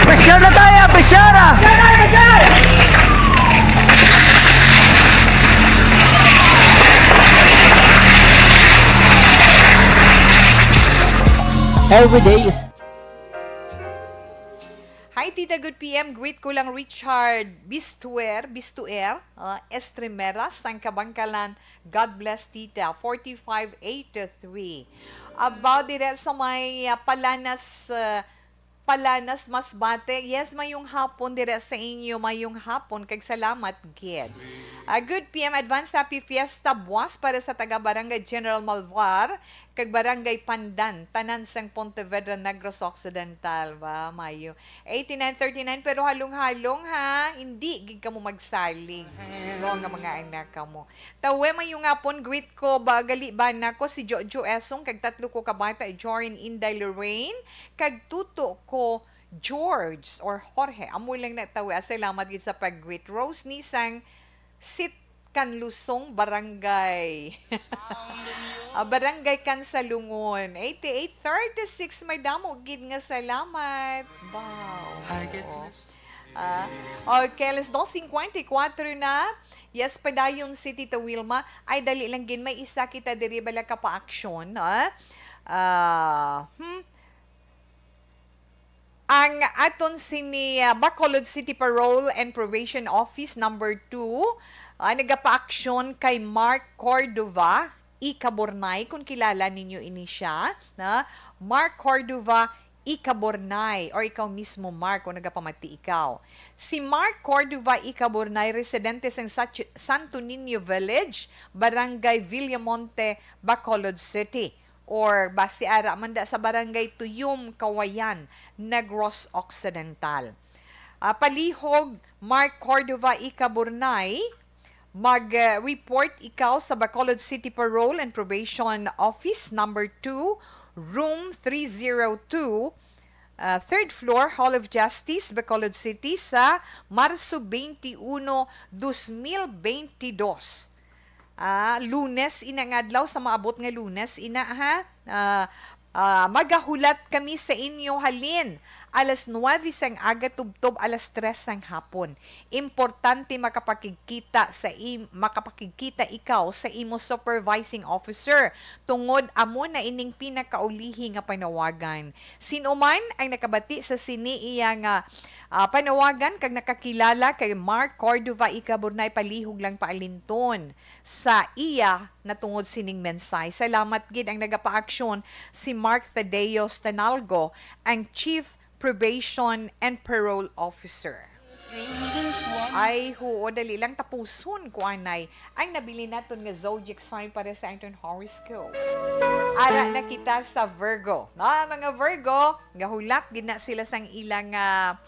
Pressure na tayo, pressure ah! Every day is Hi, Tita. Good P M. Greet ko lang Richard Bistuer, Bistuer, ah, Estremera, sang Kabangkalan. God bless, Tita. Forty-five eighty-three. About dire sa may, ah, Palanas, ah, Palanas, Masbate. Yes, mayong hapon dire sa inyo. Mayong hapon, kag salamat gid. A good P M advance happy fiesta buwas para sa taga Barangay General Malvar kag Barangay Pandan, tanan sang Pontevedra, Negros Occidental. Ba, mayo. Eighty-nine thirty-nine, pero halong-halong ha, hindi gid kamo magsalig. Wrong nga mga anak kamo. Tawe, mayo nga pon, greet ko, ba, gali ba nako si Jojo Esong, kag tatlo ko ka bata, Jorin, Inday, Lorraine, kag tuto ko, George or Jorge. Amo lang na tawi. Ah, salamat gid sa pag-greet. Rose Nisang, Sit Kanlusong, Barangay. Ah, Barangay Kansalungon. Eighty-eight thirty-six, may damo gid nga salamat. Wow. Ah, okay, alas dos cincuenta y cuatro na. Yes, padayon si Tita Wilma. Ay, dali lang gid. May isa kita diri bala ka pa-action, ha? Ah, hmm? Ang aton sini, ah, Bacolod City Parole and Probation Office number two, ah, nagapaaksyon kay Mark Cordova Icaburnay, kung kilala ninyo ini siya, na Mark Cordova Icaburnay, or ikaw mismo, Mark, kung nagapamati ikaw. Si Mark Cordova Icaburnay, residente sa Sach-, Santo Niño Village, Barangay Villamonte, Bacolod City. Or basi ara man da sa Barangay Tuyom, Kawayan, Negros Occidental. Ah, palihog, Mark Cordova Icaburnay, mag, ah, report ikaw sa Bacolod City Parole and Probation Office number two, room three zero two, ah, third floor, Hall of Justice, Bacolod City, sa Marso twenty-one, dos mil bente dos. Ah, Lunes ina nga adlaw, sa maabot nga Lunes ina, ha? Ah, ah, magahulat kami sa inyo halin alas nuwebe sang aga tubtob alas tres sang hapon. Importante makapakigkita sa im-, makapakigkita ikaw sa imo supervising officer, tungod amo na ining pinakaulihi nga panawagan. Sin-o man ang nakabati sa sini iya nga, ah, panawagan kag nakakilala kay Mark Cordova Icaburnay, palihog lang paalinton sa iya natungod sining mensahe. Salamat gid ang nagapaaksyon, si Mark Thaddeus Tanalgo, ang Chief Probation and Parole Officer. Ay, huo, dali lang tapuson ko anay ang nabilin naton nga zodiac sign para sa aton horoscope. Ara na kita sa Virgo. Na, mga Virgo, gahulat gid na sila sang ilang, ah,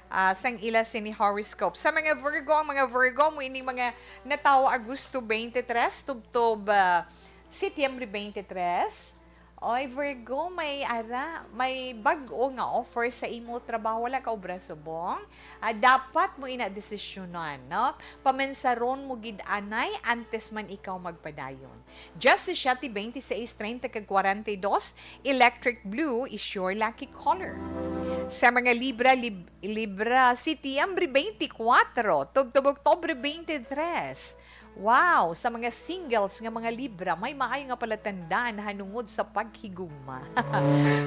ah, sang ila sini horoscope. Sa mga Virgo, ang mga Virgo, mo ining mga natawo Agosto twenty-three, tubtob, ah, Setyembre twenty-three. Oy, Virgo, may ara, may bag-o nga offer sa imo trabaho. Wala ka obra subong. Ah, dapat mo ina desisyonan, no? Pamansaron mo gid anay antes man ikaw magpadayon. Just sa siyete, twenty-seis, treinta kag kwarenta y dos, electric blue is your lucky color. Sa mga Libra, Lib-, Libra, Setyembre twenty-four, tubtob Oktubre twenty-three. Wow! Sa mga singles nga mga Libra, may maayo nga palatandaan nahanungod sa paghigugma.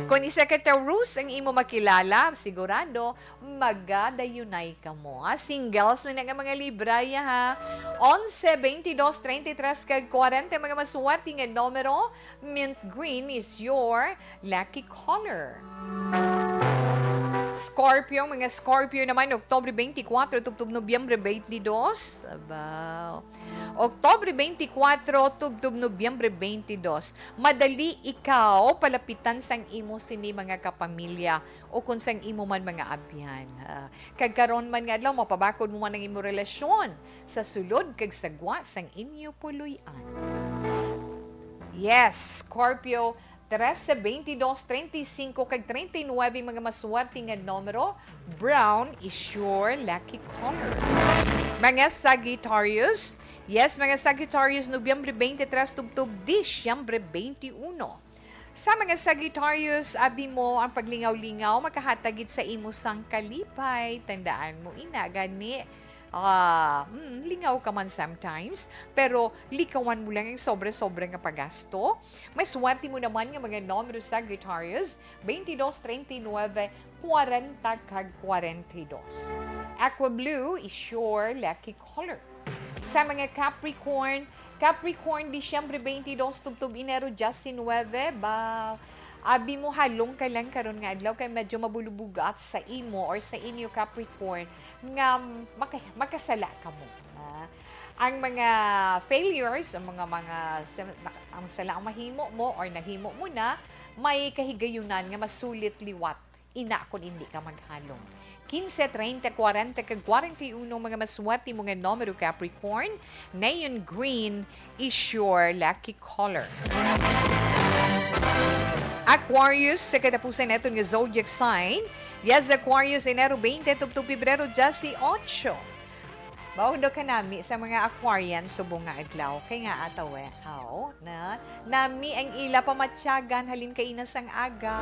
Kung isa ka Taurus ang imo makilala, sigurado, magadayunay kamo, ha? Singles na nga mga Libra, ya, ha? Onse, twenty-dos, treinta y tres, kag kwarenta, mga maswerte nga numero. Mint green is your lucky color. Scorpio, mga Scorpio naman, Oktubre twenty-four tubtob Nobyembre twenty-two. Aba. Oktubre twenty-four tubtob Nobyembre twenty-two. Madali ikaw palapitan sang imo sini mga kapamilya o kon sang imo man mga abyan. Ah, kag karon man nga adlaw, mapabakod mo man ang imo relasyon sa sulod kag sa gwa sang inyo puloy-an. Yes, Scorpio, trese, twenty-dos, treinta y cinco, kag treinta y nuebe, mga maswerte nga numero. Brown is your lucky color. Mga Sagittarius, yes, mga Sagittarius, Nobyembre twenty-three tubtob Disyembre twenty-one. Sa mga Sagittarius, abi mo ang paglingaw-lingaw makahatag gid sa imo sang kalipay. Tandaan mo ina gani, ah, mm, lingaw ka man sometimes, pero likawan mo lang ang sobra-sobra nga paggasto. May swerte mo naman nga mga numero, Sagittarius, twenty-dos, treinta y nuebe, kwarenta kag kwarenta y dos. Aqua blue is your lucky color. Sa mga Capricorn, Capricorn, Disyembre twenty-dos tubtob Enero diecinuebe, ba, Abi mo, halong ka lang karon nga adlaw kay medyo mabulubugat sa imo or sa inyo, Capricorn, nga maka-, makasala kamo, ha? Ang mga failures, ang mga, mga sa-, nak-, ang sala ang mahimo mo or nahimo mo na, may kahigayunan nga masulit liwat ina kon indi ka maghalong. Quince, treinta, kwarenta, kag kwarenta y uno, mga maswerte mo nga numero, Capricorn. Neon green is your lucky color. Aquarius, sa katapusan naton nga zodiac sign. Yes, Aquarius, Enero twenty tubtob Pebrero diyes y ocho. Mao daw kanami sa mga Aquarian subong nga adlaw. Kay nga ataw eh. Aw, na, nami ang ila pamatyagan halin kaina sang aga.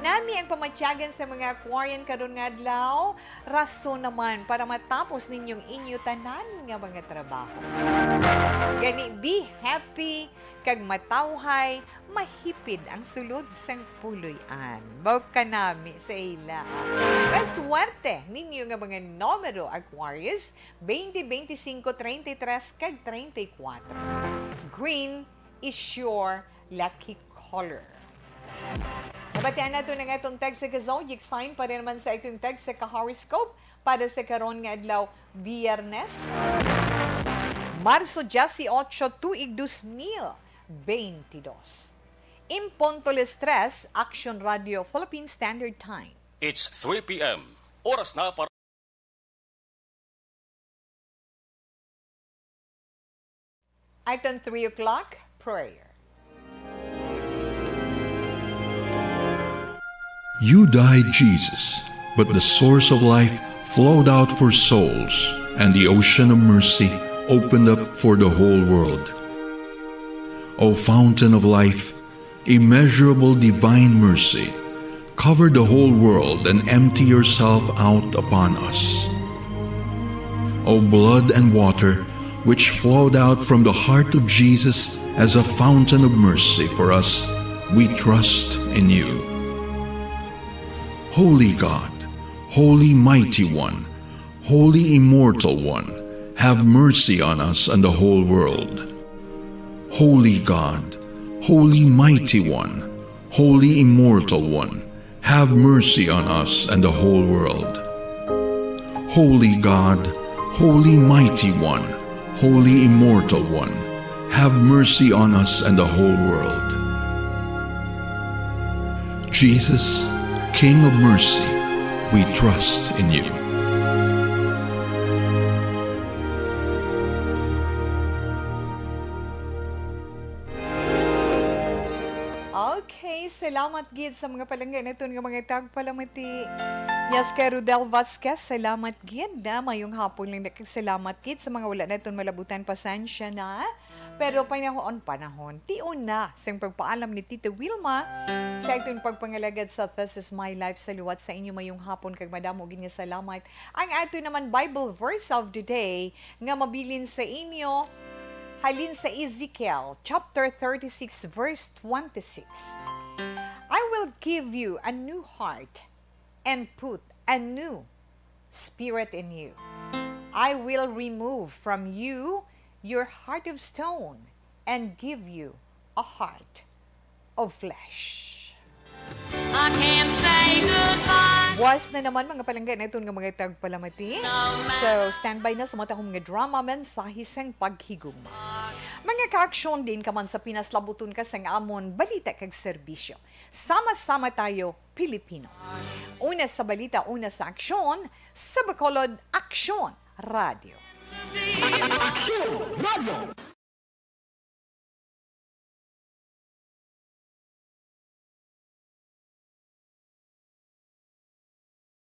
Nami ang pamatyagan sa mga Aquarian karon nga adlaw. Rason naman para matapos ninyong inyo tanan nga mga trabaho. Gani, be happy kag matawhay, mahipid ang sulod sang puloy-an. Mao kanami sa ila. Maswerte ninyo nga mga numero, Aquarius, twenty, twenty-cinco, treinta y tres, kag treinta y cuatro. Green is your lucky color. Nabatian nato na nga atong tag sa ka-zodiac sign para naman sa atong tag sa ka-horoscope para sa karon nga adlaw, Biyernes, Marso diyes y ocho, tuig dos mil beintidos. En punto las tres, Action Radio Philippine Standard Time. It's three p m. Oras na para Aton three o'clock prayer. You died, Jesus, but the source of life flowed out for souls, and the ocean of mercy opened up for the whole world. O fountain of life, immeasurable divine mercy, cover the whole world and empty yourself out upon us. O blood and water, which flowed out from the heart of Jesus as a fountain of mercy for us, we trust in you. Holy God, Holy Mighty One, Holy Immortal One, have mercy on us and the whole world. Holy God, Holy Mighty One, Holy Immortal One, have mercy on us and the whole world. Holy God, Holy Mighty One, Holy Immortal One, have mercy on us and the whole world. Jesus, King of mercy, we trust in you. Okay, salamat gid sa mga palangga naton nga mga tagpalamati. Yes, kay Rodel Vasquez, salamat gid na mayong hapon lang na kag salamat gid sa mga wala naton malabutan, pasensya na. Pero panahon, panahon, tion na sang pagpaalam ni Tita Wilma sa aton pagpangalagad sa This Is My Life sa liwat sa inyo mayong hapon, kag madamo gid nga salamat. Ang ato naman Bible verse of the day nga mabilin sa inyo halin sa Ezekiel chapter thirty-six, verse twenty-six. "I will give you a new heart and put a new spirit in you. I will remove from you your heart of stone and give you a heart of flesh." I can't say goodbye. Buwas na naman, mga palangga naton nga mga tagpalamati. So, standby na sa matahom nga drama, Mensahe sang Paghigugma. Mga ka-aksyon, diin ka man sa Pinas, labuton ka sang amon balita kag serbisyo. Sama-sama tayo, Pilipino. Una sa balita, una sa aksyon, sa Bacolod, Aksyon Radio. Aksyon Radio.